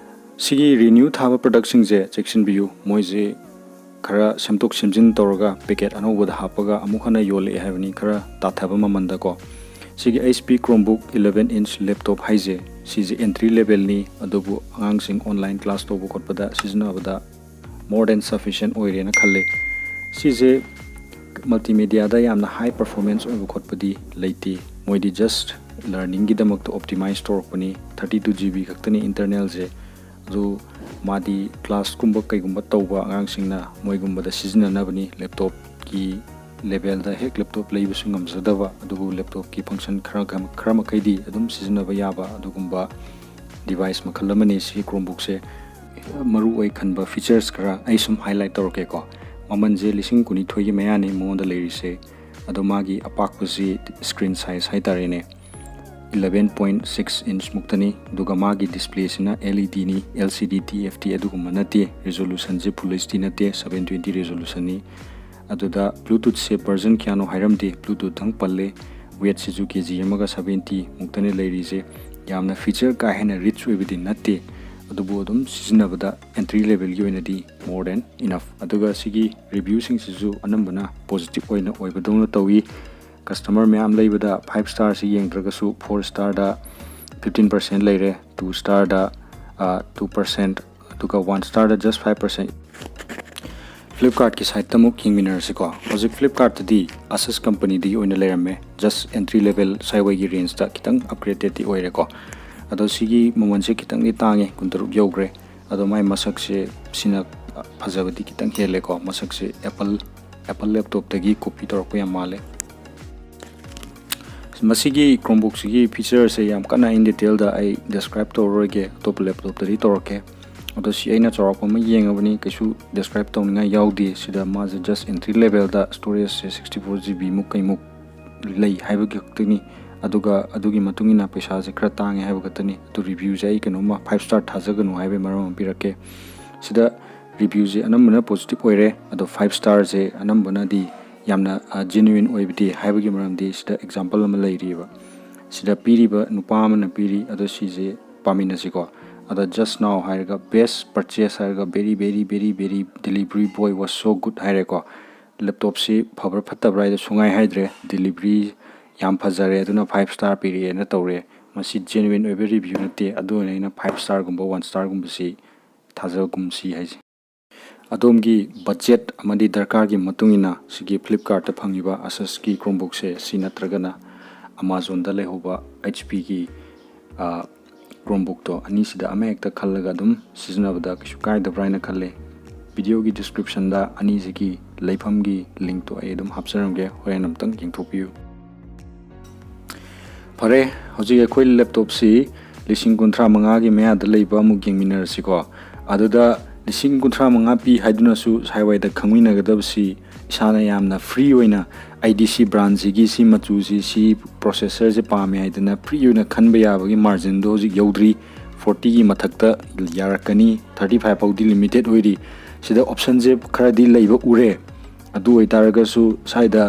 ꯁꯤꯒꯤ Renew ꯊꯥꯕ productꯁꯤꯡꯁꯦ ꯆꯦꯛꯁꯤꯟꯕꯤꯌꯨ, ꯃꯣꯏꯁꯦ ꯈꯔ ꯁꯦꯝꯗꯣꯛ ꯁꯦꯝꯖꯤꯟ ꯇꯧꯔꯒ packet ꯑꯅꯧꯕꯗ ꯍꯥꯞꯄꯒ ꯑꯃꯨꯛ ꯍꯟꯅ ꯌꯣꯜꯂꯛꯑꯦ ꯍꯥꯏꯕꯅꯤ, ꯈꯔ ꯇꯥꯊꯕ ꯃꯃꯜꯗꯀꯣ꯫ ꯁꯤꯒꯤ H P Chromebook eleven inch laptop ꯍꯥꯏꯁꯦ, ꯁꯤꯁꯦ entry levelꯅꯤ, ꯑꯗꯨꯕꯨ ꯑꯉꯥꯡꯁꯤꯡ online class ꯇꯧꯕ ꯈꯣꯠꯄꯗ ꯁꯤꯖꯤꯟꯅꯕꯗ more than sufficient ꯑꯣꯏꯔꯦꯅ ꯈꯜꯂꯦ꯫ ꯁꯤꯁꯦ multimediaꯗ ꯌꯥꯝꯅ high performance ꯑꯣꯏꯕ ꯈꯣꯠꯄꯗꯤ ꯂꯩꯇꯦ, ꯃꯣꯏꯗꯤ just learningꯒꯤꯗꯃꯛꯇ optimize ꯇꯧꯔꯛꯄꯅꯤ꯫ Thirty two GB ꯈꯛꯇꯅꯤ internalꯁꯦ, ꯑꯗꯨ ꯃꯥꯗꯤ classꯀꯨꯝꯕ ꯀꯩꯒꯨꯝꯕ ꯇꯧꯕ ꯑꯉꯥꯡꯁꯤꯡꯅ ꯃꯣꯏꯒꯨꯝꯕꯗ ꯁꯤꯖꯤꯟꯅꯅꯕꯅꯤ꯫ Laptopꯀꯤ levelꯗ ꯍꯦꯛ laptop ꯂꯩꯕꯁꯨ ꯉꯝꯖꯗꯕ, ꯑꯗꯨꯕꯨ laptopꯀꯤ function ꯈꯔ, ꯈꯔ ꯃꯈꯩꯗꯤ ꯑꯗꯨꯝ ꯁꯤꯖꯤꯟꯅꯕ ꯌꯥꯕ ꯑꯗꯨꯒꯨꯝꯕ device ꯃꯈꯜ ꯑꯃꯅꯤ ꯁꯤ Chromebookꯁꯦ꯫ ꯃꯔꯨ ꯑꯣꯏ ꯈꯟꯕ features ꯈꯔ ꯑꯩ ꯁꯨꯝ highlight ꯇꯧꯔꯛꯀꯦꯀꯣ꯫ ꯃꯃꯜꯁꯦ ꯂꯤꯁꯤꯡ ꯀꯨꯟꯅꯤꯊꯣꯏꯒꯤ ꯃꯌꯥꯅꯤ ꯃꯉꯣꯟꯗ ꯂꯩꯔꯤꯁꯦ꯫ ꯑꯗꯣ ꯃꯥꯒꯤ ꯑꯄꯥꯛꯄꯁꯤ screen size ꯍꯥꯏꯇꯥꯔꯦꯅꯦ eleven point six inch ꯃꯨꯛꯇꯅꯤ꯫ ꯑꯗꯨꯒ ꯃꯥꯒꯤ displayꯁꯤꯅ L E Dꯅꯤ, L C D, T F T ꯑꯗꯨꯒꯨꯝꯕ ꯅꯠꯇꯦ꯫ Resolutionꯁꯤ Full H D ꯅꯠꯇꯦ, seven twenty resolutionꯅꯤ꯫ ꯑꯗꯨꯗ Bluetoothꯁꯦ version ꯀꯌꯥꯅꯣ ꯍꯥꯏꯔꯝꯗꯦ, Bluetooth ꯊꯪ ꯄꯜꯂꯦ꯫ Weightꯁꯤꯁꯨ K G ꯑꯃꯒ seventy ꯃꯨꯛꯇꯅꯤ ꯂꯩꯔꯤꯁꯦ꯫ ꯌꯥꯝꯅ feature ꯀꯥ ꯍꯦꯟꯅ rich ꯑꯣꯏꯕꯗꯤ ꯅꯠꯇꯦ, ꯑꯗꯨꯕꯨ ꯑꯗꯨꯝ ꯁꯤꯖꯤꯟꯅꯕꯗ entry levelꯒꯤ ꯑꯣꯏꯅꯗꯤ more than enough꯫ ꯑꯗꯨꯒ ꯁꯤꯒꯤ reviewꯁꯤꯡꯁꯤꯁꯨ ꯑꯅꯝꯕꯅ positive ꯑꯣꯏꯅ ꯑꯣꯏꯕꯗꯧꯅ ꯇꯧꯏ꯫ Customer ꯃꯌꯥꯝ ꯂꯩꯕꯗ five starꯁꯤ ꯌꯦꯡꯗ꯭ꯔꯒꯁꯨ four starꯗ fifteen percent ꯂꯩꯔꯦ, two starꯗ two percent, ꯑꯗꯨꯒ one starꯗ just five percent꯫ Flipkartꯀꯤ siteꯇ ꯑꯃꯨꯛ ꯌꯦꯡꯃꯤꯟꯅꯔꯁꯤꯀꯣ꯫ ꯍꯧꯖꯤꯛ Flipkartꯇꯗꯤ Asus companyꯗꯒꯤ ꯑꯣꯏꯅ ꯂꯩꯔꯝꯃꯦ, just entry level ꯁ꯭ꯋꯥꯏꯋꯥꯏꯒꯤ rangeꯇ ꯈꯤꯇꯪ upgradedꯇꯤ ꯑꯣꯏꯔꯦꯀꯣ꯫ ꯑꯗꯣ ꯁꯤꯒꯤ ꯃꯃꯜꯁꯦ ꯈꯤꯇꯪꯗꯤ ꯇꯥꯡꯉꯦ, ꯀꯨꯟꯇꯔꯨꯛ ꯌꯧꯈ꯭ꯔꯦ꯫ ꯑꯗꯣ ꯃꯥꯏ ꯃꯁꯛꯁꯦ ꯁꯤꯅ ꯐꯖꯕꯗꯤ ꯈꯤꯇꯪ ꯍꯦꯜꯂꯦꯀꯣ꯫ ꯃꯁꯛꯁꯦ Apple Apple laptopꯇꯒꯤ copy ꯇꯧꯔꯛꯄ ꯌꯥꯝ ꯃꯥꯜꯂꯦ꯫ ꯃꯁꯤꯒꯤ Chromebookꯁꯤꯒꯤ featureꯁꯦ ꯌꯥꯝ ꯀꯟꯅ in detailꯗ ꯑꯩ describe ꯇꯧꯔꯔꯣꯏꯒꯦ, ꯑꯇꯣꯞꯄ laptopꯇꯗꯤ ꯇꯧꯔꯛꯀꯦ꯫ ꯑꯗꯣ ꯁꯤ ꯑꯩꯅ ꯆꯥꯎꯔꯥꯛꯄ ꯑꯃ ꯌꯦꯡꯉꯕꯅꯤ, ꯀꯩꯁꯨ describe ꯇꯧꯅꯤꯡꯉꯥꯏ ꯌꯥꯎꯗꯦ꯫ ꯁꯤꯗ ꯃꯥꯁꯦ just entry levelꯗ storageꯁꯦ sixty four GB ꯃꯨꯛ ꯀꯩꯃꯨꯛ ꯂꯩ ꯍꯥꯏꯕꯒꯤ ꯈꯛꯇꯅꯤ꯫ ꯑꯗꯨꯒ ꯑꯗꯨꯒꯤ ꯃꯇꯨꯡ ꯏꯟꯅ ꯄꯩꯁꯥꯁꯦ ꯈꯔ ꯇꯥꯡꯉꯦ ꯍꯥꯏꯕ ꯈꯛꯇꯅꯤ꯫ ꯑꯗꯨ reviewꯁꯦ ꯑꯩ ꯀꯩꯅꯣꯝꯃ five star ꯊꯥꯖꯒꯅꯨ ꯍꯥꯏꯕꯒꯤ ꯃꯔꯝ ꯑꯃ ꯄꯤꯔꯛꯀꯦ꯫ ꯁꯤꯗ reviewꯁꯦ ꯑꯅꯝꯕꯅ positive ꯑꯣꯏꯔꯦ, ꯑꯗꯣ five starꯁꯦ ꯑꯅꯝꯕꯅꯗꯤ ꯌꯥꯝꯅ genuine ꯑꯣꯏꯕꯗꯤ ꯍꯥꯏꯕꯒꯤ ꯃꯔꯝꯗꯤ ꯁꯤꯗ example ꯑꯃ ꯂꯩꯔꯤꯕ꯫ ꯁꯤꯗ ꯄꯤꯔꯤꯕ ꯅꯨꯄꯥ ꯑꯃꯅ ꯄꯤꯔꯤ, ꯑꯗꯣ ꯁꯤꯁꯦ ꯄꯥꯃꯤꯟꯅꯁꯤꯀꯣ꯫ ꯑꯗ just now ꯍꯥꯏꯔꯒ best purchase ꯍꯥꯏꯔꯒ very very very very delivery boy was so good ꯍꯥꯏꯔꯦꯀꯣ꯫ Laptopꯁꯤ ꯐꯕ꯭ꯔꯥ ꯐꯠꯇꯕ꯭ꯔꯥ ꯍꯥꯏꯗꯣ ꯁꯨꯡꯍꯥꯏ ꯍꯥꯏꯗ꯭ꯔꯦ, delivery ꯌꯥꯝ ꯐꯖꯔꯦ, ꯑꯗꯨꯅ five star ꯄꯤꯔꯛꯑꯦꯅ ꯇꯧꯔꯦ꯫ ꯃꯁꯤ genuine ꯑꯣꯏꯕ review ꯅꯠꯇꯦ, ꯑꯗꯨꯅ ꯑꯩꯅ five starꯒꯨꯝꯕ one starꯒꯨꯝꯕꯁꯤ ꯊꯥꯖꯒꯨꯝꯁꯤ ꯍꯥꯏꯁꯦ꯫ ꯑꯗꯣꯝꯒꯤ budget ꯑꯃꯗꯤ ꯗꯔꯀꯥꯔꯒꯤ ꯃꯇꯨꯡ ꯏꯟꯅ ꯁꯤꯒꯤ Flipkartꯇ ꯐꯪꯉꯤꯕ Asusꯀꯤ Chromebookꯁꯦ ꯁꯤ ꯅꯠꯇ꯭ꯔꯒꯅ Amazonꯗ ꯂꯩꯍꯧꯕ HPꯒꯤ Chromebookꯇꯣ, ꯑꯅꯤꯁꯤꯗ ꯑꯃꯍꯦꯛꯇ ꯈꯜꯂꯒ ꯑꯗꯨꯝ ꯁꯤꯖꯤꯟꯅꯕꯗ ꯀꯩꯁꯨ ꯀꯥꯏꯗꯕ꯭ꯔꯥ ꯍꯥꯏꯅ ꯈꯜꯂꯦ꯫ Videoꯒꯤ descriptionꯗ ꯑꯅꯤꯁꯤꯒꯤ ꯂꯩꯐꯝꯒꯤ linkꯇꯣ ꯑꯩ ꯑꯗꯨꯝ ꯍꯥꯞꯆꯔꯝꯒꯦ, ꯍꯣꯔꯦꯟ ꯑꯃꯨꯛꯇꯪ ꯌꯦꯡꯊꯣꯛꯄꯤꯌꯨ꯫ ꯐꯔꯦ, ꯍꯧꯖꯤꯛ ꯑꯩꯈꯣꯏ laptopꯁꯤ ꯂꯤꯁꯤꯡ ꯀꯨꯟꯊ꯭ꯔꯥ ꯃꯉꯥꯒꯤ ꯃꯌꯥꯗ ꯂꯩꯕ ꯑꯃꯨꯛ ꯌꯦꯡꯃꯤꯟꯅꯔꯁꯤꯀꯣ꯫ ꯑꯗꯨꯗ ꯂꯤꯁꯤꯡ ꯀꯨꯟꯊ꯭ꯔꯥ ꯃꯉꯥ ꯄꯤ ꯍꯥꯏꯗꯨꯅꯁꯨ ꯁꯥꯏꯋꯥꯏꯗ ꯈꯪꯃꯤꯟꯅꯒꯗꯕꯁꯤ ꯏꯁꯥꯅ ꯌꯥꯝꯅ ꯐ꯭ꯔꯤ ꯑꯣꯏꯅ ꯑꯩꯗꯤ ꯁꯤ ꯕ꯭ꯔꯥꯟꯁꯤꯒꯤ ꯁꯤ ꯃꯆꯨꯁꯤ ꯁꯤ ꯄ꯭ꯔꯣꯁꯦꯁꯔꯁꯦ ꯄꯥꯝꯃꯦ ꯍꯥꯏꯗꯅ ꯐ꯭ꯔꯤ ꯑꯣꯏꯅ ꯈꯟꯕ ꯌꯥꯕꯒꯤ ꯃꯥꯔꯖꯤꯟꯗꯣ ꯍꯧꯖꯤꯛ ꯌꯧꯗ꯭ꯔꯤ꯫ ꯐꯣꯔꯇꯤꯒꯤ ꯃꯊꯛꯇ ꯌꯥꯔꯛꯀꯅꯤ, ꯊꯥꯔꯇꯤ ꯐꯥꯏꯚ ꯐꯥꯎꯗꯤ ꯂꯤꯃꯤꯇꯦꯠ ꯑꯣꯏꯔꯤ꯫ ꯁꯤꯗ ꯑꯣꯞꯁꯟꯁꯦ ꯈꯔꯗꯤ ꯂꯩꯕ ꯎꯔꯦ꯫ ꯑꯗꯨ ꯑꯣꯏꯇꯥꯔꯒꯁꯨ ꯁ꯭ꯋꯥꯏꯗ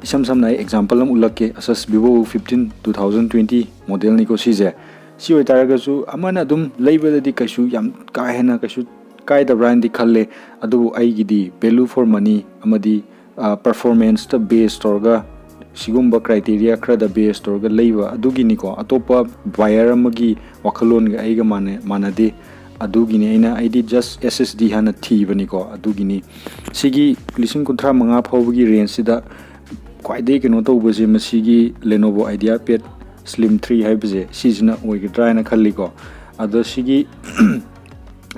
ꯏꯁꯝ ꯁꯝꯅ ꯑꯩ ꯑꯦꯛꯖꯥꯝꯄꯜ ꯑꯃ ꯎꯠꯂꯛꯀꯦ꯫ ꯑꯁꯁ Vivo fifteen two thousand twenty modelꯅꯤꯀꯣ ꯁꯤꯁꯦ꯫ ꯁꯤ ꯑꯣꯏꯇꯥꯔꯒꯁꯨ ꯑꯃꯅ ꯑꯗꯨꯝ ꯂꯩꯕꯗꯗꯤ ꯀꯩꯁꯨ ꯌꯥꯝ ꯀꯥ ꯍꯦꯟꯅ ꯀꯩꯁꯨ ꯀꯥꯏꯗꯕ꯭ꯔꯥ ꯍꯥꯏꯅꯗꯤ ꯈꯜꯂꯦ꯫ ꯑꯗꯨꯕꯨ ꯑꯩꯒꯤꯗꯤ value for money ꯑꯃꯗꯤ ꯄꯔꯐꯣꯔꯃꯦꯟꯁꯇ ꯕꯦꯁ ꯇꯧꯔꯒ ꯁꯤꯒꯨꯝꯕ ꯀ꯭ꯔꯥꯏꯇꯦꯔꯤꯌꯥ ꯈꯔꯗ ꯕꯦꯁ ꯇꯧꯔꯒ ꯂꯩꯕ ꯑꯗꯨꯒꯤꯅꯤꯀꯣ꯫ ꯑꯇꯣꯞꯄ ꯕꯥꯌꯔ ꯑꯃꯒꯤ ꯋꯥꯈꯜꯂꯣꯟꯒ ꯑꯩꯒ ꯃꯥꯟꯅ ꯃꯥꯟꯅꯗꯦ꯫ ꯑꯗꯨꯒꯤꯅꯤ ꯑꯩꯅ ꯑꯩꯗꯤ just S S D ꯍꯥꯟꯅ ꯊꯤꯕꯅꯤꯀꯣ꯫ ꯑꯗꯨꯒꯤꯅꯤ ꯁꯤꯒꯤ ꯂꯤꯁꯤꯡ ꯀꯨꯟꯊ꯭ꯔꯥ ꯃꯉꯥ ꯐꯥꯎꯕꯒꯤ ꯔꯦꯟꯖꯁꯤꯗ ꯈ꯭ꯋꯥꯏꯗꯒꯤ ꯀꯩꯅꯣ ꯇꯧꯕꯁꯦ ꯃꯁꯤꯒꯤ Lenovo IdeaPad Slim three ꯍꯥꯏꯕꯁꯦ ꯁꯤꯁꯤꯅ ꯑꯣꯏꯒꯗ꯭ꯔꯥ ꯍꯥꯏꯅ ꯈꯜꯂꯤꯀꯣ꯫ ꯑꯗꯣ ꯁꯤꯒꯤ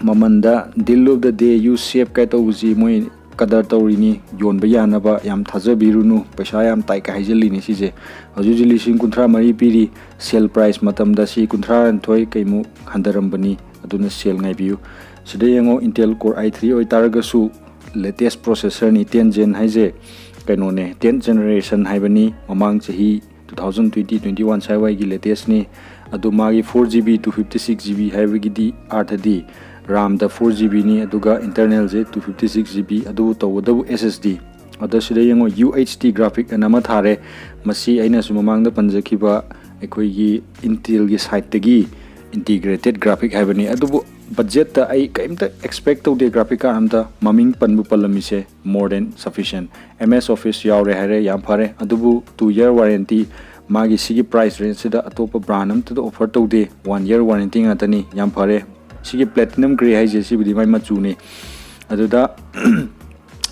ꯃꯃꯟꯗ deal of the day, you save ꯀꯥꯏ ꯇꯧꯕꯁꯤ ꯃꯣꯏ ꯀꯗꯔ ꯇꯧꯔꯤꯅꯤ, ꯌꯣꯟꯕ ꯌꯥꯅꯕ꯫ ꯌꯥꯝ ꯊꯥꯖꯕꯤꯔꯨꯅꯨ, ꯄꯩꯁꯥ ꯌꯥꯝ ꯇꯥꯏ ꯀꯥꯏ ꯍꯥꯏꯖꯤꯜꯂꯤꯅꯤ ꯁꯤꯁꯦ꯫ ꯍꯧꯖꯤꯛ ꯍꯧꯖꯤꯛ ꯂꯤꯁꯤꯡ ꯀꯨꯟꯊ꯭ꯔꯥ ꯃꯔꯤ ꯄꯤꯔꯤ, ꯁꯦꯜ ꯄ꯭ꯔꯥꯏꯁ ꯃꯇꯝꯗ ꯁꯤ ꯀꯨꯟꯊ꯭ꯔꯥ ꯅꯤꯊꯣꯏ ꯀꯩꯃꯨꯛ ꯍꯟꯊꯔꯝꯕꯅꯤ꯫ ꯑꯗꯨꯅ ꯁꯦꯜ ꯉꯥꯏꯕꯤꯌꯨ꯫ ꯁꯤꯗ ꯌꯦꯡꯉꯣ, Intel Core i three ꯑꯣꯏꯇꯥꯔꯒꯁꯨ latest processorꯅꯤ, ten Gen ꯍꯥꯏꯁꯦ ꯀꯩꯅꯣꯅꯦ, tenth generation ꯍꯥꯏꯕꯅꯤ꯫ ꯃꯃꯥꯡ ꯆꯍꯤ two thousand twenty twenty one ꯁ꯭ꯋꯥꯏꯋꯥꯏꯒꯤ latestꯅꯤ꯫ ꯑꯗꯨ ꯃꯥꯒꯤ four GB two fifty six GB ꯍꯥꯏꯕꯒꯤꯗꯤ ꯑꯥꯔꯊꯗꯤ RAMꯗ four GBꯅꯤ, ꯑꯗꯨꯒ internalꯁꯦ two fifty six GB, ꯑꯗꯨꯕꯨ ꯇꯧꯕꯇꯕꯨ SSD꯫ ꯑꯗ ꯁꯤꯗ ꯌꯦꯡꯉꯣ, UHD graphic ꯑꯅ ꯑꯃ ꯊꯥꯔꯦ꯫ ꯃꯁꯤ ꯑꯩꯅꯁꯨ ꯃꯃꯥꯡꯗ ꯄꯟꯖꯈꯤꯕ ꯑꯩꯈꯣꯏꯒꯤ Intelꯒꯤ sideꯇꯒꯤ integrated graphic ꯍꯥꯏꯕꯅꯤ꯫ ꯑꯗꯨꯕꯨ budgetꯇ ꯑꯩ ꯀꯔꯤꯝꯇ expect ꯇꯧꯗꯦ graphic card ꯑꯝꯇ, ꯃꯃꯤꯡ ꯄꯟꯕꯨ ꯄꯜꯂꯝꯃꯤꯁꯦ more than sufficient꯫ MS Office ꯌꯥꯎꯔꯦ ꯍꯥꯏꯔꯦ, ꯌꯥꯝ ꯐꯔꯦ꯫ ꯑꯗꯨꯕꯨ two year warranty, ꯃꯥꯒꯤ ꯁꯤꯒꯤ price rangeꯁꯤꯗ ꯑꯇꯣꯞꯄ brand ꯑꯝꯇꯗ offer ꯇꯧꯗꯦ, one year warranty ꯉꯥꯛꯇꯅꯤ, ꯌꯥꯝ ꯐꯔꯦ꯫ ꯁꯤꯒꯤ platinum grey ꯍꯥꯏꯁꯦ ꯁꯤꯕꯨꯗꯤ ꯃꯥꯏ ꯃꯆꯨꯅꯤ꯫ ꯑꯗꯨꯗ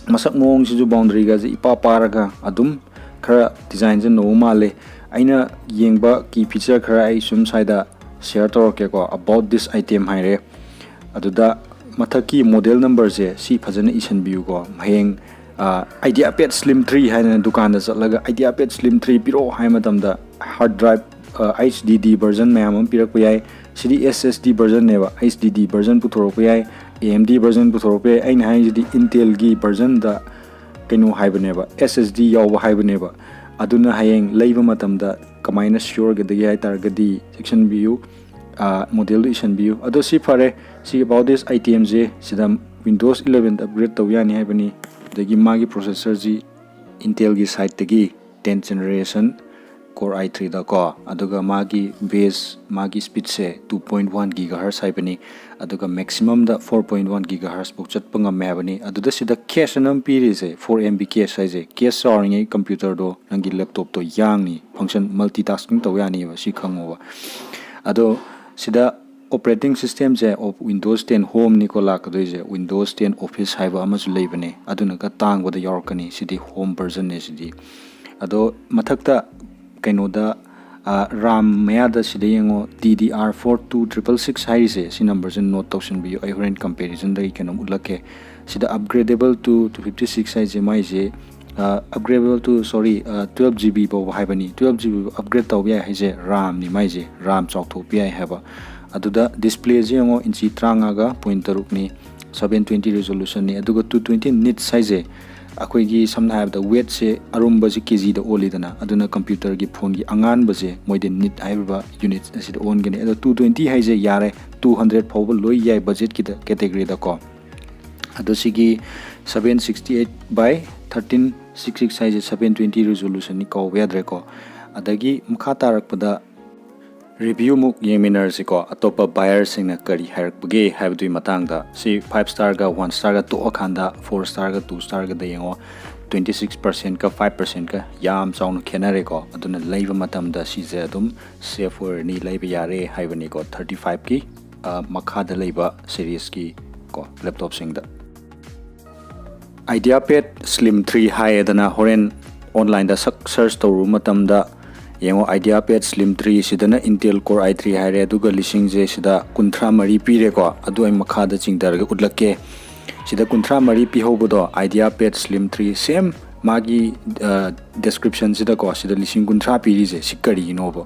ꯃꯁꯛ ꯃꯑꯣꯡꯁꯤꯁꯨ boundaryꯒꯁꯦ ꯏꯄꯥ ꯄꯥꯔꯒ ꯑꯗꯨꯝ ꯈꯔ designꯁꯦ ꯅꯧꯕ ꯃꯥꯜꯂꯦ꯫ ꯑꯩꯅ ꯌꯦꯡꯕ key feature ꯈꯔ ꯑꯩ ꯁꯨꯝ ꯁ꯭ꯋꯥꯏꯗ share ꯇꯧꯔꯛꯀꯦꯀꯣ꯫ About this item ꯍꯥꯏꯔꯦ꯫ ꯑꯗꯨꯗ ꯃꯊꯛꯀꯤ model numberꯁꯦ ꯁꯤ ꯐꯖꯅ ꯏꯁꯟꯕꯤꯌꯨꯀꯣ꯫ ꯍꯌꯦꯡ IdeaPad Slim three ꯍꯥꯏꯅ ꯗꯨꯀꯥꯟꯗ ꯆꯠꯂꯒ IdeaPad Slim three ꯄꯤꯔꯛꯑꯣ ꯍꯥꯏ ꯃꯇꯝꯗ hard drive, HDD version ꯃꯌꯥꯝ ꯑꯃ ꯄꯤꯔꯛꯄ ꯌꯥꯏ꯫ ꯁꯤꯗꯤ S S D versionꯅꯦꯕ, H D D version ꯄꯨꯊꯣꯔꯛꯄ ꯌꯥꯏ, A M D version ꯄꯨꯊꯣꯔꯛꯄ ꯌꯥꯏ꯫ ꯑꯩꯅ ꯍꯥꯏꯁꯤꯗꯤ Intelꯒꯤ versionꯗ ꯀꯩꯅꯣ ꯍꯥꯏꯕꯅꯦꯕ, S S D ꯌꯥꯎꯕ ꯍꯥꯏꯕꯅꯦꯕ꯫ ꯑꯗꯨꯅ ꯍꯌꯦꯡ ꯂꯩꯕ ꯃꯇꯝꯗ ꯀꯃꯥꯏꯅ sure ꯑꯣꯏꯒꯗꯒꯦ ꯍꯥꯏ ꯇꯥꯔꯒꯗꯤ ꯆꯦꯛꯁꯤꯟꯕꯤꯌꯨ, ꯃꯣꯗꯦꯜꯗꯨ ꯏꯁꯤꯟꯕꯤꯌꯨ꯫ ꯑꯗꯣ ꯁꯤ ꯐꯔꯦ, ꯁꯤꯒꯤ about this itemꯁꯦ ꯁꯤꯗ Windows eleven upgrade ꯇꯧ ꯌꯥꯅꯤ ꯍꯥꯏꯕꯅꯤ꯫ ꯑꯗꯒꯤ ꯃꯥꯒꯤ processorꯁꯤ Intelꯒꯤ sideꯇꯒꯤ ten generation Core i threeꯗ ꯀꯣ, ꯑꯗꯨꯒ ꯃꯥꯒꯤ base, ꯃꯥꯒꯤ speedꯁꯦ two point one gigahertz ꯍꯥꯏꯕꯅꯤ, ꯑꯗꯨꯒ maximumꯗ four point one gigahertz ꯐꯥꯎ ꯆꯠꯄ ꯉꯝꯃꯦ ꯍꯥꯏꯕꯅꯤ꯫ ꯑꯗꯨꯗ ꯁꯤꯗ cache ꯑꯅ ꯑꯃ ꯄꯤꯔꯤꯁꯦ, four M B cache ꯍꯥꯏꯁꯦ, cache ꯆꯥꯎꯔꯤꯉꯩ computerꯗꯣ ꯅꯪꯒꯤ laptopꯇꯣ ꯌꯥꯡꯅꯤ, function multitasking ꯇꯧ ꯌꯥꯅꯤꯕ, ꯁꯤ ꯈꯪꯉꯣꯕ꯫ ꯑꯗꯣ ꯁꯤꯗ operating systemꯁꯦ Windows ten Homeꯅꯤꯀꯣ ꯂꯥꯛꯀꯗꯣꯏꯁꯦ, Windows ten Office ꯍꯥꯏꯕ ꯑꯃꯁꯨ ꯂꯩꯕꯅꯦ, ꯑꯗꯨꯅꯒ ꯇꯥꯡꯕꯗ ꯌꯥꯎꯔꯛꯀꯅꯤ꯫ ꯁꯤꯗꯤ home versionꯅꯦ ꯁꯤꯗꯤ꯫ ꯑꯗꯣ ꯃꯊꯛꯇ ꯀꯩꯅꯣꯗ, RAM ꯃꯌꯥꯗ ꯁꯤꯗ ꯌꯦꯡꯉꯣ, D D R four two triple six ꯍꯥꯏꯔꯤꯁꯦ, ꯁꯤ numberꯁꯦ note ꯇꯧꯁꯤꯟꯕꯤꯌꯨ, ꯑꯩ ꯍꯣꯔꯦꯟ comparisonꯗꯒꯤ ꯀꯩꯅꯣꯝ ꯎꯠꯂꯛꯀꯦ꯫ ꯁꯤꯗ upgradable to two fifty six ꯍꯥꯏꯁꯦ ꯃꯥꯏꯁꯦ, upgradable to, sorry, twelve GB ꯐꯥꯎꯕ ꯍꯥꯏꯕꯅꯤ꯫ Twelve GB upgrade ꯇꯧꯕ ꯌꯥꯏ ꯍꯥꯏꯁꯦ RAMꯅꯤ ꯃꯥꯏꯁꯦ, RAM ꯆꯥꯎꯊꯣꯛꯄ ꯌꯥꯏ ꯍꯥꯏꯕ꯫ ꯑꯗꯨꯗ displayꯁꯦ ꯌꯦꯡꯉꯣ, ꯏꯟꯆꯤ ꯇꯔꯥꯃꯉꯥꯒ point ꯇꯔꯨꯛꯅꯤ, seven twenty resolutionꯅꯤ꯫ ꯑꯗꯨꯒ two twenty nits ꯍꯥꯏꯁꯦ ꯑꯩꯈꯣꯏꯒꯤ ꯁꯝꯅ ꯍꯥꯏꯔꯕꯗ weightꯁꯦ, ꯑꯔꯨꯝꯕꯁꯦ KGꯗ ꯑꯣꯜꯂꯤꯗꯅ, ꯑꯗꯨꯅ computerꯒꯤ phoneꯒꯤ ꯑꯉꯥꯟꯕꯁꯦ ꯃꯣꯏꯗꯤ nit ꯍꯥꯏꯔꯤꯕ unit ꯑꯁꯤꯗ ꯑꯣꯟꯒꯅꯤ꯫ ꯑꯗꯣ two twenty ꯍꯥꯏꯁꯦ ꯌꯥꯔꯦ, two hundred ꯐꯥꯎꯕ ꯂꯣꯏ ꯌꯥꯏ budgetꯀꯤꯗ categoryꯗꯀꯣ꯫ ꯑꯗꯣ ꯁꯤꯒꯤ seven sixty eight by thirteen six six ꯍꯥꯏꯁꯦ seven twenty resolutionꯅꯤ, ꯀꯥꯎꯕ ꯌꯥꯗ꯭ꯔꯦꯀꯣ꯫ ꯑꯗꯒꯤ ꯃꯈꯥ ꯇꯥꯔꯛꯄꯗ review ꯃꯨꯛ ꯌꯦꯡꯃꯤꯟꯅꯔꯁꯤꯀꯣ, ꯑꯇꯣꯞꯄ buyerꯁꯤꯡꯅ ꯀꯔꯤ ꯍꯥꯏꯔꯛꯄꯒꯦ ꯍꯥꯏꯕꯗꯨꯒꯤ ꯃꯇꯥꯡꯗ꯫ ꯁꯤ five starꯒ one starꯒ ꯇꯣꯛꯑꯀꯥꯟꯗ four starꯒ two starꯒꯗ ꯌꯦꯡꯉꯣ, twenty six percentꯀ five percentꯀ ꯌꯥꯝ ꯆꯥꯎꯅ ꯈꯦꯠꯅꯔꯦꯀꯣ꯫ ꯑꯗꯨꯅ ꯂꯩꯕ ꯃꯇꯝꯗ ꯁꯤꯁꯦ ꯑꯗꯨꯝ safe ꯑꯣꯏꯔꯅꯤ, ꯂꯩꯕ ꯌꯥꯔꯦ ꯍꯥꯏꯕꯅꯤꯀꯣ, thirty fiveꯀꯤ ꯃꯈꯥꯗ ꯂꯩꯕ seriesꯀꯤ ꯀꯣ laptopꯁꯤꯡꯗ꯫ IdeaPad Slim three ꯍꯥꯏꯌꯦꯗꯅ ꯍꯣꯔꯦꯟ onlineꯗ ꯁꯛ search ꯇꯧꯔꯨꯕ ꯃꯇꯝꯗ ꯌꯦꯡꯉꯣ, IdeaPad Slim three ꯁꯤꯗꯅ Intel Core i three ꯍꯥꯏꯔꯦ, ꯑꯗꯨꯒ ꯂꯤꯁꯤꯡꯁꯦ ꯁꯤꯗ ꯀꯨꯟꯊ꯭ꯔꯥ ꯃꯔꯤ ꯄꯤꯔꯦꯀꯣ꯫ ꯑꯗꯨ ꯑꯩ ꯃꯈꯥꯗ ꯆꯤꯡꯊꯔꯒ ꯎꯠꯂꯛꯀꯦ꯫ ꯁꯤꯗ ꯀꯨꯟꯊ꯭ꯔꯥ ꯃꯔꯤ ꯄꯤꯍꯧꯕꯗꯣ IdeaPad Slim three same ꯃꯥꯒꯤ ꯗꯦꯁꯀ꯭ꯔꯤꯞꯁꯟꯁꯤꯗꯀꯣ, ꯁꯤꯗ ꯂꯤꯁꯤꯡ ꯀꯨꯟꯊ꯭ꯔꯥ ꯄꯤꯔꯤꯁꯦ ꯁꯤ ꯀꯔꯤꯒꯤꯅꯣꯕ?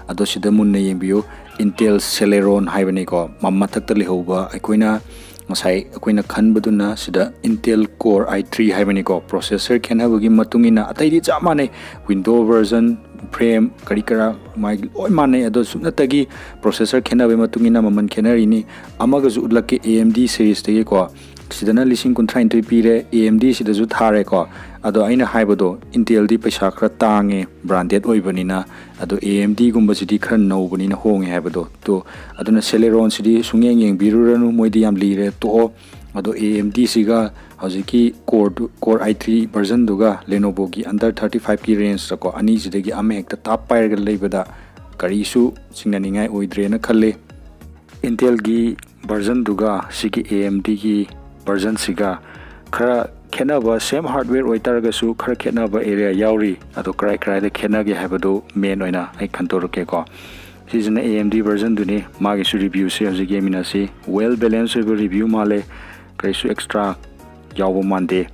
ꯑꯗꯣ ꯁꯤꯗ ꯃꯨꯟꯅ ꯌꯦꯡꯕꯤꯌꯨ, Intel Celeron ꯍꯥꯏꯕꯅꯤꯀꯣ, ꯃꯊꯛꯇ ꯂꯩꯍꯧꯕ ꯑꯩꯈꯣꯏꯅ ꯉꯁꯥꯏ ꯑꯩꯈꯣꯏꯅ ꯈꯟꯕꯗꯨꯅ ꯁꯤꯗ Intel Core i three ꯍꯥꯏꯕꯅꯤꯀꯣ꯫ ꯄ꯭ꯔꯣꯁꯦꯁꯔ ꯈꯦꯠꯅꯕꯒꯤ ꯃꯇꯨꯡ ꯏꯟꯅ ꯑꯇꯩꯗꯤ ꯆꯞ ꯃꯥꯟꯅꯩ, ꯋꯤꯟꯗꯣ ꯚꯔꯖꯟ, ꯐ꯭ꯔꯦꯝ, ꯀꯔꯤ ꯀꯔꯥ ꯃꯥꯒꯤ ꯂꯣꯏ ꯃꯥꯟꯅꯩ꯫ ꯑꯗꯣ ꯁꯨꯞꯅꯇꯒꯤ ꯄ꯭ꯔꯣꯁꯦꯁꯔ ꯈꯦꯠꯅꯕꯒꯤ ꯃꯇꯨꯡ ꯏꯟꯅ ꯃꯃꯜ ꯈꯦꯠꯅꯔꯤꯅꯤ꯫ ꯑꯃꯒꯁꯨ ꯎꯠꯂꯛꯀꯦ, A M D ꯁꯦꯔꯤꯁꯇꯒꯤꯀꯣ꯫ ꯁꯤꯗꯅ ꯂꯤꯁꯤꯡ ꯀꯨꯟꯊ꯭ꯔꯥ ꯅꯤꯊꯣꯏ ꯄꯤꯔꯦ, A M D ꯁꯤꯗꯁꯨ ꯊꯥꯔꯦꯀꯣ꯫ ꯑꯗꯣ ꯑꯩꯅ ꯍꯥꯏꯕꯗꯣ, Intelꯗꯤ ꯄꯩꯁꯥ ꯈꯔ ꯇꯥꯡꯉꯦ, ꯕ꯭ꯔꯥꯟꯗꯦꯗ ꯑꯣꯏꯕꯅꯤꯅ꯫ ꯑꯗꯣ A M Dꯒꯨꯝꯕꯁꯤꯗꯤ ꯈꯔ ꯅꯧꯕꯅꯤꯅ ꯍꯣꯡꯉꯦ ꯍꯥꯏꯕꯗꯣ꯫ ꯇꯣ, ꯑꯗꯨꯅ Celeronꯁꯤꯗꯤ ꯁꯨꯡꯌꯦꯡ ꯌꯦꯡꯕꯤꯔꯨꯔꯅꯨ, ꯃꯣꯏꯗꯤ ꯌꯥꯝ ꯂꯤꯔꯦ, ꯇꯣꯛꯑꯣ꯫ ꯑꯗꯣ A M Dꯁꯤꯒ ꯍꯧꯖꯤꯛꯀꯤ Core Core i three ꯚꯔꯖꯟꯗꯨꯒ Lenovoꯒꯤ under thirty fiveꯀꯤ ꯔꯦꯟꯖꯇꯀꯣ, ꯑꯅꯤꯁꯤꯗꯒꯤ ꯑꯃ ꯍꯦꯛꯇ ꯇꯥꯞ ꯄꯥꯏꯔꯒ ꯂꯩꯕꯗ ꯀꯔꯤꯁꯨ ꯆꯤꯡꯅꯅꯤꯡꯉꯥꯏ ꯑꯣꯏꯗ꯭ꯔꯦꯅ ꯈꯜꯂꯤ꯫ Intelꯒꯤ ꯚꯔꯖꯟꯗꯨꯒ ꯁꯤꯒꯤ A M Dꯒꯤ ꯚꯔꯖꯟꯁꯤꯒ ꯈꯔ ꯈꯦꯠꯅꯕ, ꯁꯦꯝ ꯍꯥꯔꯗꯋꯦꯌꯔ ꯑꯣꯏꯇꯥꯔꯒꯁꯨ ꯈꯔ ꯈꯦꯠꯅꯕ ꯑꯦꯔꯤꯌꯥ ꯌꯥꯎꯔꯤ꯫ ꯑꯗꯣ ꯀꯔꯥꯏ ꯀꯔꯥꯏꯗ ꯈꯦꯠꯅꯒꯦ ꯍꯥꯏꯕꯗꯨ ꯃꯦꯟ ꯑꯣꯏꯅ ꯑꯩ ꯈꯟꯗꯣꯔꯛꯀꯦꯀꯣ꯫ ꯁꯤꯁꯤꯅ A M D ꯚꯔꯖꯟꯗꯨꯅꯤ, ꯃꯥꯒꯤꯁꯨ ꯔꯤꯚ꯭ꯌꯨꯁꯦ ꯍꯧꯖꯤꯛ ꯌꯦꯡꯃꯤꯟꯅꯁꯤ꯫ Well balance ꯑꯣꯏꯕ ꯔꯤꯚ꯭ꯌꯨ ꯃꯥꯜꯂꯦ, ꯀꯔꯤꯁꯨ ꯑꯦꯛꯁꯇ꯭ꯔꯥ ꯌꯥꯎꯕ ꯃꯥꯟꯗꯦ꯫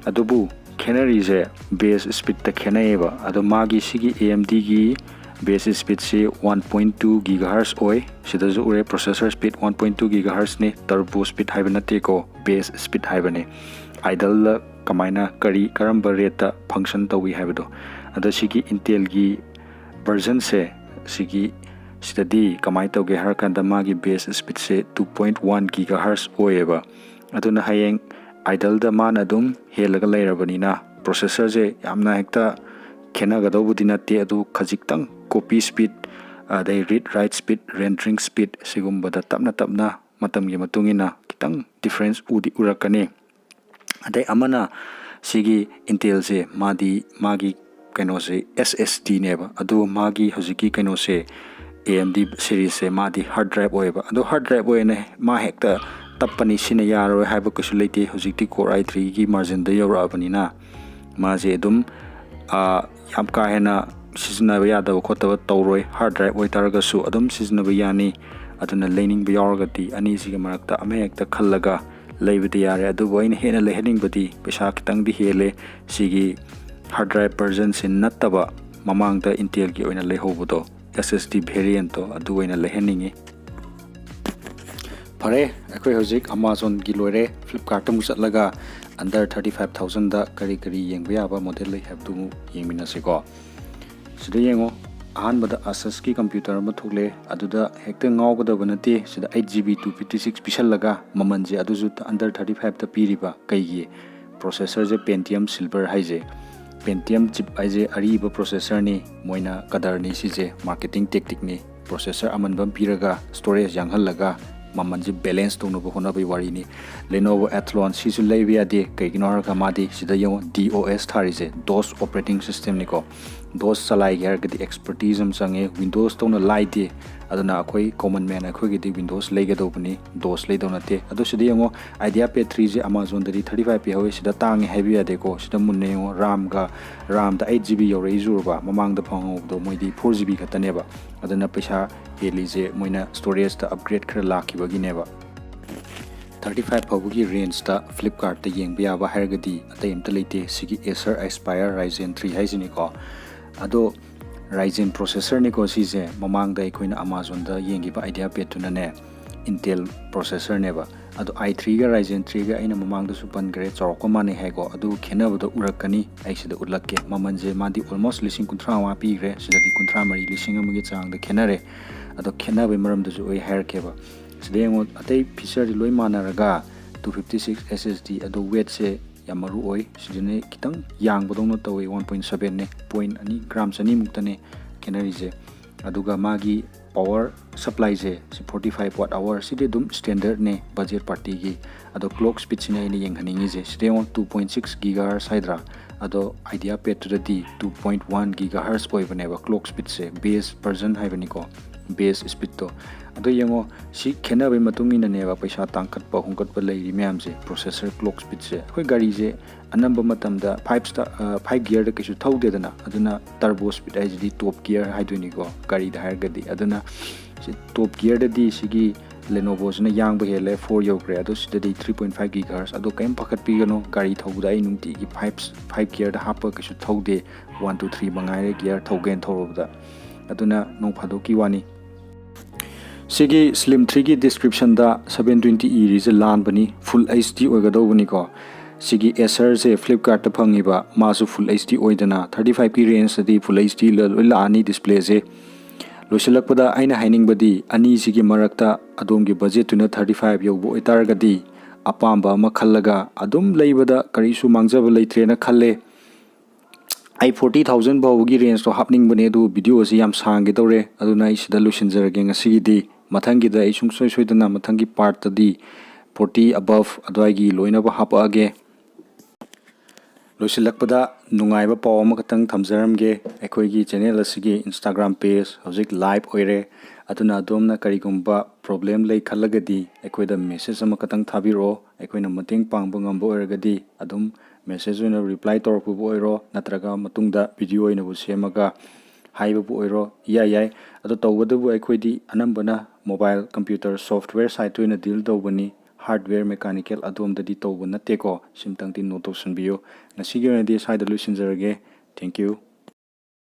ꯑꯗꯨꯕꯨ ꯈꯦꯠꯅꯔꯤꯁꯦ ꯕꯦꯁ ꯁ꯭ꯄꯤꯠꯇ ꯈꯦꯠꯅꯩꯌꯦꯕ꯫ ꯑꯗꯣ ꯃꯥꯒꯤ ꯁꯤꯒꯤ A M Dꯒꯤ best ꯁ꯭ꯄꯤꯠꯁꯤ one point two gigahertz ꯑꯣꯏ꯫ ꯁꯤꯗꯁꯨ ꯎꯔꯦ, processor speed one point two gigahertzꯅꯤ, ꯇꯔꯕꯣ ꯁ꯭ꯄꯤꯠ ꯍꯥꯏꯕ ꯅꯠꯇꯦꯀꯣ, ꯕꯦꯁ ꯁ꯭ꯄꯤꯠ ꯍꯥꯏꯕꯅꯤ꯫ ꯑꯥꯏꯗꯜꯗ ꯀꯃꯥꯏꯅ, ꯀꯔꯤ, ꯀꯔꯝꯕ ꯔꯦꯠꯇ ꯐꯪꯁꯟ ꯇꯧꯏ ꯍꯥꯏꯕꯗꯣ꯫ ꯑꯗꯣ ꯁꯤꯒꯤ Intelꯒꯤ ꯚꯔꯖꯟꯁꯦ, ꯁꯤꯒꯤ, ꯁꯤꯗꯗꯤ ꯀꯃꯥꯏꯅ ꯇꯧꯒꯦ ꯍꯥꯏꯔꯀꯥꯟꯗ, ꯃꯥꯒꯤ ꯕꯦꯁ ꯁ꯭ꯄꯤꯠꯁꯦ two point one gigahertz ꯑꯣꯏꯌꯦꯕ꯫ ꯑꯗꯨꯅ ꯍꯌꯦꯡ ꯑꯥꯏꯗꯜꯗ ꯃꯥꯅ ꯑꯗꯨꯝ ꯍꯦꯜꯂꯒ ꯂꯩꯔꯕꯅꯤꯅ, ꯄ꯭ꯔꯣꯁꯦꯁꯔꯁꯦ ꯌꯥꯝꯅ ꯍꯦꯛꯇ ꯈꯦꯠꯅꯒꯗꯧꯕꯗꯤ ꯅꯠꯇꯦ, ꯑꯗꯨ ꯈꯖꯤꯛꯇꯪ copy speed, ꯑꯗꯩ read write speed, rendering speed, ꯁꯤꯒꯨꯝꯕꯗ ꯇꯞꯅ ꯇꯞꯅ ꯃꯇꯝꯒꯤ ꯃꯇꯨꯡ ꯏꯟꯅ ꯈꯤꯇꯪ ꯗꯤꯐ꯭ꯔꯦꯟꯁ ꯎꯗꯤ ꯎꯔꯛꯀꯅꯤ꯫ ꯑꯗꯩ ꯑꯃꯅ ꯁꯤꯒꯤ Intelꯁꯦ, ꯃꯥꯗꯤ ꯃꯥꯒꯤ ꯀꯩꯅꯣꯁꯦ S S Dꯅꯦꯕ, ꯑꯗꯨ ꯃꯥꯒꯤ ꯍꯧꯖꯤꯛꯀꯤ ꯀꯩꯅꯣꯁꯦ, A M D ꯁꯦꯔꯤꯁꯁꯦ, ꯃꯥꯗꯤ ꯍꯥꯔꯗ ꯗ꯭ꯔꯥꯏꯚ ꯑꯣꯏꯌꯦꯕ꯫ ꯑꯗꯣ ꯍꯥꯔꯗ ꯗ꯭ꯔꯥꯏꯚ ꯑꯣꯏꯅ ꯃꯥ ꯍꯦꯛꯇ ꯇꯞꯄꯅꯤ, ꯁꯤꯅ ꯌꯥꯔꯣꯏ ꯍꯥꯏꯕ ꯀꯩꯁꯨ ꯂꯩꯇꯦ꯫ ꯍꯧꯖꯤꯛꯇꯤ Core i threeꯒꯤ ꯃꯥꯔꯖꯤꯟꯗ ꯌꯧꯔꯛꯑꯕꯅꯤꯅ ꯃꯥꯁꯦ ꯑꯗꯨꯝ, ꯑꯥ, ꯌꯥꯝ ꯀꯥ ꯍꯦꯟꯅ ꯁꯤꯖꯤꯟꯅꯕ ꯌꯥꯗꯕ ꯈꯣꯠꯇꯕ ꯇꯧꯔꯣꯏ꯫ ꯍꯥꯔꯗ ꯗ꯭ꯔꯥꯏꯚ ꯑꯣꯏꯇꯥꯔꯒꯁꯨ ꯑꯗꯨꯝ ꯁꯤꯖꯤꯟꯅꯕ ꯌꯥꯅꯤ꯫ ꯑꯗꯨꯅ ꯂꯩꯅꯤꯡꯕ ꯌꯥꯎꯔꯒꯗꯤ ꯑꯅꯤꯁꯤꯒꯤ ꯃꯔꯛꯇ ꯑꯃꯍꯦꯛꯇ ꯈꯜꯂꯒ ꯂꯩꯕꯗꯤ ꯌꯥꯔꯦ, ꯑꯗꯨꯕꯨ ꯑꯩꯅ ꯍꯦꯟꯅ ꯂꯩꯍꯟꯅꯤꯡꯕꯗꯤ ꯄꯩꯁꯥ ꯈꯤꯇꯪꯗꯤ ꯍꯦꯜꯂꯦ꯫ ꯁꯤꯒꯤ hard drive versionꯁꯤ ꯅꯠꯇꯕ ꯃꯃꯥꯡꯗ Intelꯒꯤ ꯑꯣꯏꯅ ꯂꯩꯍꯧꯕꯗꯣ, S S D variantꯇꯣ, ꯑꯗꯨ ꯑꯣꯏꯅ ꯂꯩꯍꯟꯅꯤꯡꯉꯤ꯫ ꯐꯔꯦ, ꯑꯩꯈꯣꯏ ꯍꯧꯖꯤꯛ Amazonꯒꯤ ꯂꯣꯏꯔꯦ꯫ Flipkartꯇ ꯑꯃꯨꯛ ꯆꯠꯂꯒ under thirty five thousandꯗ ꯀꯔꯤ ꯀꯔꯤ ꯌꯦꯡꯕ ꯌꯥꯕ model ꯂꯩ ꯍꯥꯏꯕꯗꯨ ꯑꯃꯨꯛ ꯌꯦꯡꯃꯤꯟꯅꯁꯤꯀꯣ꯫ ꯁꯤꯗ ꯌꯦꯡꯉꯣ, ꯑꯍꯥꯟꯕꯗ Asusꯀꯤ computer ꯑꯃ ꯊꯣꯛꯂꯦ꯫ ꯑꯗꯨꯗ ꯍꯦꯛꯇ ꯉꯥꯎꯒꯗꯕ ꯅꯠꯇꯦ꯫ ꯁꯤꯗ eight GB two fifty six ꯄꯤꯁꯜꯂꯒ ꯃꯃꯜꯁꯦ ꯑꯗꯨꯁꯨ under thirty fiveꯇ ꯄꯤꯔꯤꯕ ꯀꯩꯒꯤ? Processorꯁꯦ Pentium Silver ꯍꯥꯏꯁꯦ, Pentium chip ꯍꯥꯏꯁꯦ ꯑꯔꯤꯕ processorꯅꯤ, ꯃꯣꯏꯅ ꯀꯗꯔꯅꯤ, ꯁꯤꯁꯦ marketing tacticꯅꯤ꯫ Processor ꯑꯃꯟꯕ ꯑꯃ ꯄꯤꯔꯒ storage ꯌꯥꯡꯍꯜꯂꯒ ꯃꯃꯜꯁꯦ balance ꯇꯧꯅꯕ ꯍꯣꯠꯅꯕꯒꯤ ꯋꯥꯔꯤꯅꯤ꯫ Lenovo Athlon ꯁꯤꯁꯨ ꯂꯩꯕ ꯌꯥꯗꯦ꯫ ꯀꯩꯒꯤꯅꯣ ꯍꯥꯏꯔꯒ ꯃꯥꯗꯤ ꯁꯤꯗ ꯌꯦꯡꯉꯣ, DOS ꯊꯥꯔꯤꯁꯦ, DOS operating systemꯅꯤꯀꯣ꯫ DOS ꯆꯂꯥꯏꯒꯦ ꯍꯥꯏꯔꯒꯗꯤ expertise ꯑꯃ ꯆꯪꯉꯦ꯫ Windows ꯇꯧꯅ ꯂꯥꯏꯗꯦ꯫ ꯑꯗꯨꯅ ꯑꯩꯈꯣꯏ common man ꯑꯩꯈꯣꯏꯒꯤꯗꯤ Windows ꯂꯩꯒꯗꯧꯕꯅꯤ, DOS ꯂꯩꯗꯧ ꯅꯠꯇꯦ꯫ ꯑꯗꯣ ꯁꯤꯗ ꯌꯦꯡꯉꯣ, IdeaPad threeꯁꯦ Amazonꯗꯗꯤ thirty five ꯄꯤꯍꯧꯋꯤ꯫ ꯁꯤꯗ ꯇꯥꯡꯉꯦ ꯍꯥꯏꯕ ꯌꯥꯗꯦꯀꯣ꯫ ꯁꯤꯗ ꯃꯨꯟꯅ ꯌꯦꯡꯉꯣ, RAMꯒ, RAMꯗ eight GB ꯌꯧꯔꯛꯏ ꯖꯨꯔꯕ, ꯃꯃꯥꯡꯗ ꯐꯪꯍꯧꯕꯗꯣ ꯃꯣꯏꯗꯤ four GB ꯈꯛꯇꯅꯦꯕ꯫ ꯑꯗꯨꯅ ꯄꯩꯁꯥ ꯍꯦꯜꯂꯤꯁꯦ ꯃꯣꯏꯅ storageꯇ upgrade ꯈꯔ ꯂꯥꯛꯈꯤꯕꯒꯤꯅꯦꯕ꯫ Thirty five ꯐꯥꯎꯕꯒꯤ rangeꯇ Flipkartꯇ ꯌꯦꯡꯕ ꯌꯥꯕ ꯍꯥꯏꯔꯒꯗꯤ ꯑꯇꯩ ꯑꯝꯇ ꯂꯩꯇꯦ, ꯁꯤꯒꯤ Acer Aspire Ryzen three ꯍꯥꯏꯁꯤꯅꯤꯀꯣ꯫ ꯑꯗꯣ Ryzen processorꯅꯤꯀꯣ ꯁꯤꯁꯦ꯫ ꯃꯃꯥꯡꯗ ꯑꯩꯈꯣꯏꯅ Amazonꯗ ꯌꯦꯡꯈꯤꯕ IdeaPadꯇꯨꯅꯅꯦ Intel processorꯅꯦꯕ꯫ ꯑꯗꯣ i threeꯒ Ryzen threeꯒ ꯑꯩꯅ ꯃꯃꯥꯡꯗꯁꯨ ꯄꯟꯈ꯭ꯔꯦ, ꯆꯥꯎꯔꯥꯛꯄ ꯃꯥꯟꯅꯩ ꯍꯥꯏꯀꯣ꯫ ꯑꯗꯨ ꯈꯦꯠꯅꯕꯗꯣ ꯎꯔꯛꯀꯅꯤ, ꯑꯩ ꯁꯤꯗ ꯎꯠꯂꯛꯀꯦ꯫ ꯃꯃꯜꯁꯦ ꯃꯥꯗꯤ almost ꯂꯤꯁꯤꯡ ꯀꯨꯟꯊ꯭ꯔꯥ ꯃꯉꯥ ꯄꯤꯈ꯭ꯔꯦ, ꯁꯤꯗꯗꯤ ꯀꯨꯟꯊ꯭ꯔꯥ ꯃꯔꯤ, ꯂꯤꯁꯤꯡ ꯑꯃꯒꯤ ꯆꯥꯡꯗ ꯈꯦꯠꯅꯔꯦ꯫ ꯑꯗꯣ ꯈꯦꯠꯅꯕꯒꯤ ꯃꯔꯝꯗꯨꯁꯨ ꯑꯩ ꯍꯥꯏꯔꯛꯀꯦꯕ꯫ ꯁꯤꯗ ꯌꯦꯡꯉꯣ, ꯑꯇꯩ featureꯗꯤ ꯂꯣꯏ ꯃꯥꯟꯅꯔꯒ two fifty six SSD, ꯑꯗꯣ weightꯁꯦ ꯌꯥꯝ ꯃꯔꯨ ꯑꯣꯏ꯫ ꯁꯤꯗꯅ ꯈꯤꯇꯪ ꯌꯥꯡꯕꯗꯧꯅ ꯇꯧꯋꯤ, one point sevenꯅꯦ, point ꯑꯅꯤ, gram ꯆꯅꯤꯃꯨꯛꯇꯅꯦ ꯈꯦꯠꯅꯔꯤꯁꯦ꯫ ꯑꯗꯨꯒ ꯃꯥꯒꯤ power supplyꯁꯦ ꯁꯤ forty five watt hour, ꯁꯤꯗꯤ ꯑꯗꯨꯝ standardꯅꯦ budget partyꯒꯤ꯫ ꯑꯗꯣ clock speedꯁꯤꯅ ꯑꯩꯅ ꯌꯦꯡꯍꯟꯅꯤꯡꯉꯤꯁꯦ꯫ ꯁꯤꯗ ꯌꯦꯡꯉꯣ, two point six gigahertz ꯍꯥꯏꯗ꯭ꯔꯥ? ꯑꯗꯣ IdeaPadꯇꯨꯗꯗꯤ two point one gigahertz ꯑꯣꯏꯕꯅꯦꯕ clock speedꯁꯦ, base version ꯍꯥꯏꯕꯅꯤꯀꯣ, base speedꯇꯣ꯫ ꯑꯗꯣ ꯌꯦꯡꯉꯣ, ꯁꯤ ꯈꯦꯠꯅꯕꯒꯤ ꯃꯇꯨꯡ ꯏꯟꯅꯅꯦꯕ ꯄꯩꯁꯥ ꯇꯥꯡꯈꯠꯄ ꯍꯣꯡꯀꯠꯄ ꯂꯩꯔꯤ ꯃꯌꯥꯝꯁꯦ꯫ Processor clock speedꯁꯦ, ꯑꯩꯈꯣꯏ ꯒꯥꯔꯤꯁꯦ ꯑꯅꯝꯕ ꯃꯇꯝꯗ five star, ꯑ, five gearꯗ ꯀꯩꯁꯨ ꯊꯧꯗꯦꯗꯅ, ꯑꯗꯨꯅ turbo speed ꯍꯥꯏꯁꯤꯗꯤ top gear ꯍꯥꯏꯗꯣꯏꯅꯤꯀꯣ ꯒꯥꯔꯤꯗ ꯍꯥꯏꯔꯒꯗꯤ꯫ ꯑꯗꯨꯅ ꯁꯤ top gearꯗꯗꯤ ꯁꯤꯒꯤ ꯂꯦꯅꯣꯚꯣꯁꯤꯅ ꯌꯥꯡꯕ ꯍꯦꯜꯂꯦ, ꯐꯣꯔ ꯌꯧꯈ꯭ꯔꯦ꯫ ꯑꯗꯣ ꯁꯤꯗꯗꯤ ꯊ꯭ꯔꯤ ꯄꯣꯏꯟ ꯐꯥꯏꯚ ꯒꯤꯒꯥꯍꯔꯁ꯫ ꯑꯗꯣ ꯀꯔꯤꯝ ꯄꯥꯈꯠꯄꯤꯒꯅꯨ, ꯒꯥꯔꯤ ꯊꯧꯕꯗ ꯑꯩ ꯅꯨꯡꯇꯤꯒꯤ ꯐꯥꯏꯚ ꯐꯥꯏꯚ ꯒꯤꯌꯔꯗ ꯍꯥꯞꯄ ꯀꯩꯁꯨ ꯊꯧꯗꯦ꯫ ꯋꯥꯟ ꯇꯨ ꯊ꯭ꯔꯤ ꯃꯉꯥꯏꯔꯦ ꯒꯤꯌꯔ ꯊꯧꯒꯦꯅ ꯊꯧꯔꯨꯕꯗ꯫ ꯑꯗꯨꯅ ꯅꯣꯡ ꯐꯥꯗꯣꯛꯀꯤ ꯋꯥꯅꯤ꯫ ꯁꯤꯒꯤ ꯁ꯭ꯂꯤꯝ ꯊ꯭ꯔꯤꯒꯤ ꯗꯤꯁꯀ꯭ꯔꯤꯞꯁꯟꯗ ꯁꯕꯦꯟ ꯇ꯭ꯋꯦꯟꯇꯤ ꯏꯔꯤꯁꯦ ꯂꯥꯟꯕꯅꯤ, ꯐꯨꯜ ꯑꯩꯆ ꯗꯤ ꯑꯣꯏꯒꯗꯧꯕꯅꯤꯀꯣ꯫ ꯁꯤꯒꯤ ꯑꯦꯁꯔꯁꯦ ꯐ꯭ꯂꯤꯞꯀꯥꯔꯠꯇ ꯐꯪꯉꯤꯕ, ꯃꯥꯁꯨ ꯐꯨꯜ ꯑꯩꯆ ꯗꯤ ꯑꯣꯏꯗꯅ ꯊꯥꯔꯇꯤ ꯐꯥꯏꯚꯀꯤ ꯔꯦꯟꯖꯇꯗꯤ ꯐꯨꯜ ꯑꯩꯆ ꯗꯤ ꯂꯣꯏ ꯂꯥꯛꯑꯅꯤ ꯗꯤꯁꯄ꯭ꯂꯦꯁꯦ꯫ ꯂꯣꯏꯁꯤꯜꯂꯛꯄꯗ ꯑꯩꯅ ꯍꯥꯏꯅꯤꯡꯕꯗꯤ, ꯑꯅꯤꯁꯤꯒꯤ ꯃꯔꯛꯇ ꯑꯗꯣꯝꯒꯤ ꯕꯖꯦꯠꯇꯨꯅ ꯊꯥꯔꯇꯤ ꯐꯥꯏꯚ ꯌꯧꯕ ꯑꯣꯏꯇꯥꯔꯒꯗꯤ, ꯑꯄꯥꯝꯕ ꯑꯃ ꯈꯜꯂꯒ ꯑꯗꯨꯝ ꯂꯩꯕꯗ ꯀꯔꯤꯁꯨ ꯃꯥꯡꯖꯕ ꯂꯩꯇ꯭ꯔꯦꯅ ꯈꯜꯂꯦ꯫ ꯑꯩ ꯐꯣꯔꯇꯤ ꯊꯥꯎꯖꯟ ꯐꯥꯎꯕꯒꯤ ꯔꯦꯟꯖꯇꯣ ꯍꯥꯞꯅꯤꯡꯕꯅꯦ, ꯑꯗꯨ ꯚꯤꯗꯤꯑꯣ ꯑꯁꯤ ꯌꯥꯝ ꯁꯥꯡꯒꯦ ꯇꯧꯔꯦ, ꯑꯗꯨꯅ ꯑꯩ ꯁꯤꯗ ꯂꯣꯏꯁꯤꯟꯖꯔꯒꯦ ꯉꯁꯤꯒꯤꯗꯤ꯫ ꯃꯊꯪꯒꯤꯗ ꯑꯩ ꯁꯨꯡꯁꯣꯏ ꯁꯣꯏꯗꯅ ꯃꯊꯪꯒꯤ ꯄꯥꯔꯠꯇꯗꯤ ꯐꯣꯔꯇꯤ ꯑꯕꯞ ꯑꯗꯨꯋꯥꯏꯒꯤ ꯂꯣꯏꯅꯕ ꯍꯥꯞꯄꯛꯑꯒꯦ꯫ ꯂꯣꯏꯁꯤꯜꯂꯛꯄꯗ ꯅꯨꯡꯉꯥꯏꯕ ꯄꯥꯎ ꯑꯃꯈꯛꯇꯪ ꯊꯝꯖꯔꯝꯒꯦ꯫ ꯑꯩꯈꯣꯏꯒꯤ ꯆꯦꯅꯦꯜ ꯑꯁꯤꯒꯤ ꯏꯟꯁꯇꯥꯒ꯭ꯔꯥꯝ ꯄꯦꯖ ꯍꯧꯖꯤꯛ ꯂꯥꯏꯚ ꯑꯣꯏꯔꯦ, ꯑꯗꯨꯅ ꯑꯗꯣꯝꯅ ꯀꯔꯤꯒꯨꯝꯕ ꯄ꯭ꯔꯣꯕ꯭ꯂꯦꯝ ꯂꯩ ꯈꯜꯂꯒꯗꯤ ꯑꯩꯈꯣꯏꯗ ꯃꯦꯁꯦꯖ ꯑꯃꯈꯛꯇꯪ ꯊꯥꯕꯤꯔꯛꯑꯣ꯫ ꯑꯩꯈꯣꯏꯅ ꯃꯇꯦꯡ ꯄꯥꯡꯕ ꯉꯝꯕ ꯑꯣꯏꯔꯒꯗꯤ ꯑꯗꯨꯝ ꯃꯦꯁꯦꯖ ꯑꯣꯏꯅ ꯔꯤꯄ꯭ꯂꯥꯏ ꯇꯧꯔꯛꯄꯕꯨ ꯑꯣꯏꯔꯣ, ꯅꯠꯇ꯭ꯔꯒ ꯃꯇꯨꯡꯗ ꯚꯤꯗꯤꯑꯣ ꯑꯣꯏꯅꯕꯨ ꯁꯦꯝꯃꯒ ꯍꯥꯏꯕꯕꯨ ꯑꯣꯏꯔꯣ, ꯏꯌꯥ ꯌꯥꯏ꯫ ꯑꯗꯣ ꯇꯧꯕꯇꯕꯨ ꯑꯩꯈꯣꯏꯗꯤ ꯑꯅꯝꯕꯅ ꯃꯣꯕꯥꯏꯜ ꯀꯝꯄ꯭ꯌꯨꯇꯔ ꯁꯣꯐꯋꯦꯌꯔ ꯁꯥꯏꯠꯇ ꯑꯣꯏꯅ ꯗꯤꯜ ꯇꯧꯕꯅꯤ, ꯍꯥꯔꯗꯋꯦꯌꯔ ꯃꯦꯀꯥꯅꯤꯀꯦꯜ ꯑꯗꯣꯝꯗꯗꯤ ꯇꯧꯕ ꯅꯠꯇꯦꯀꯣ꯫ ꯁꯤꯝꯇꯪꯗꯤ ꯅꯣꯠ ꯇꯧꯁꯟꯕꯤꯌꯨ꯫ ꯉꯁꯤꯒꯤ ꯑꯣꯏꯅꯗꯤ ꯁ꯭ꯋꯥꯏꯗ ꯂꯣꯏꯁꯤꯟꯖꯔꯒꯦ꯫ Thank you꯫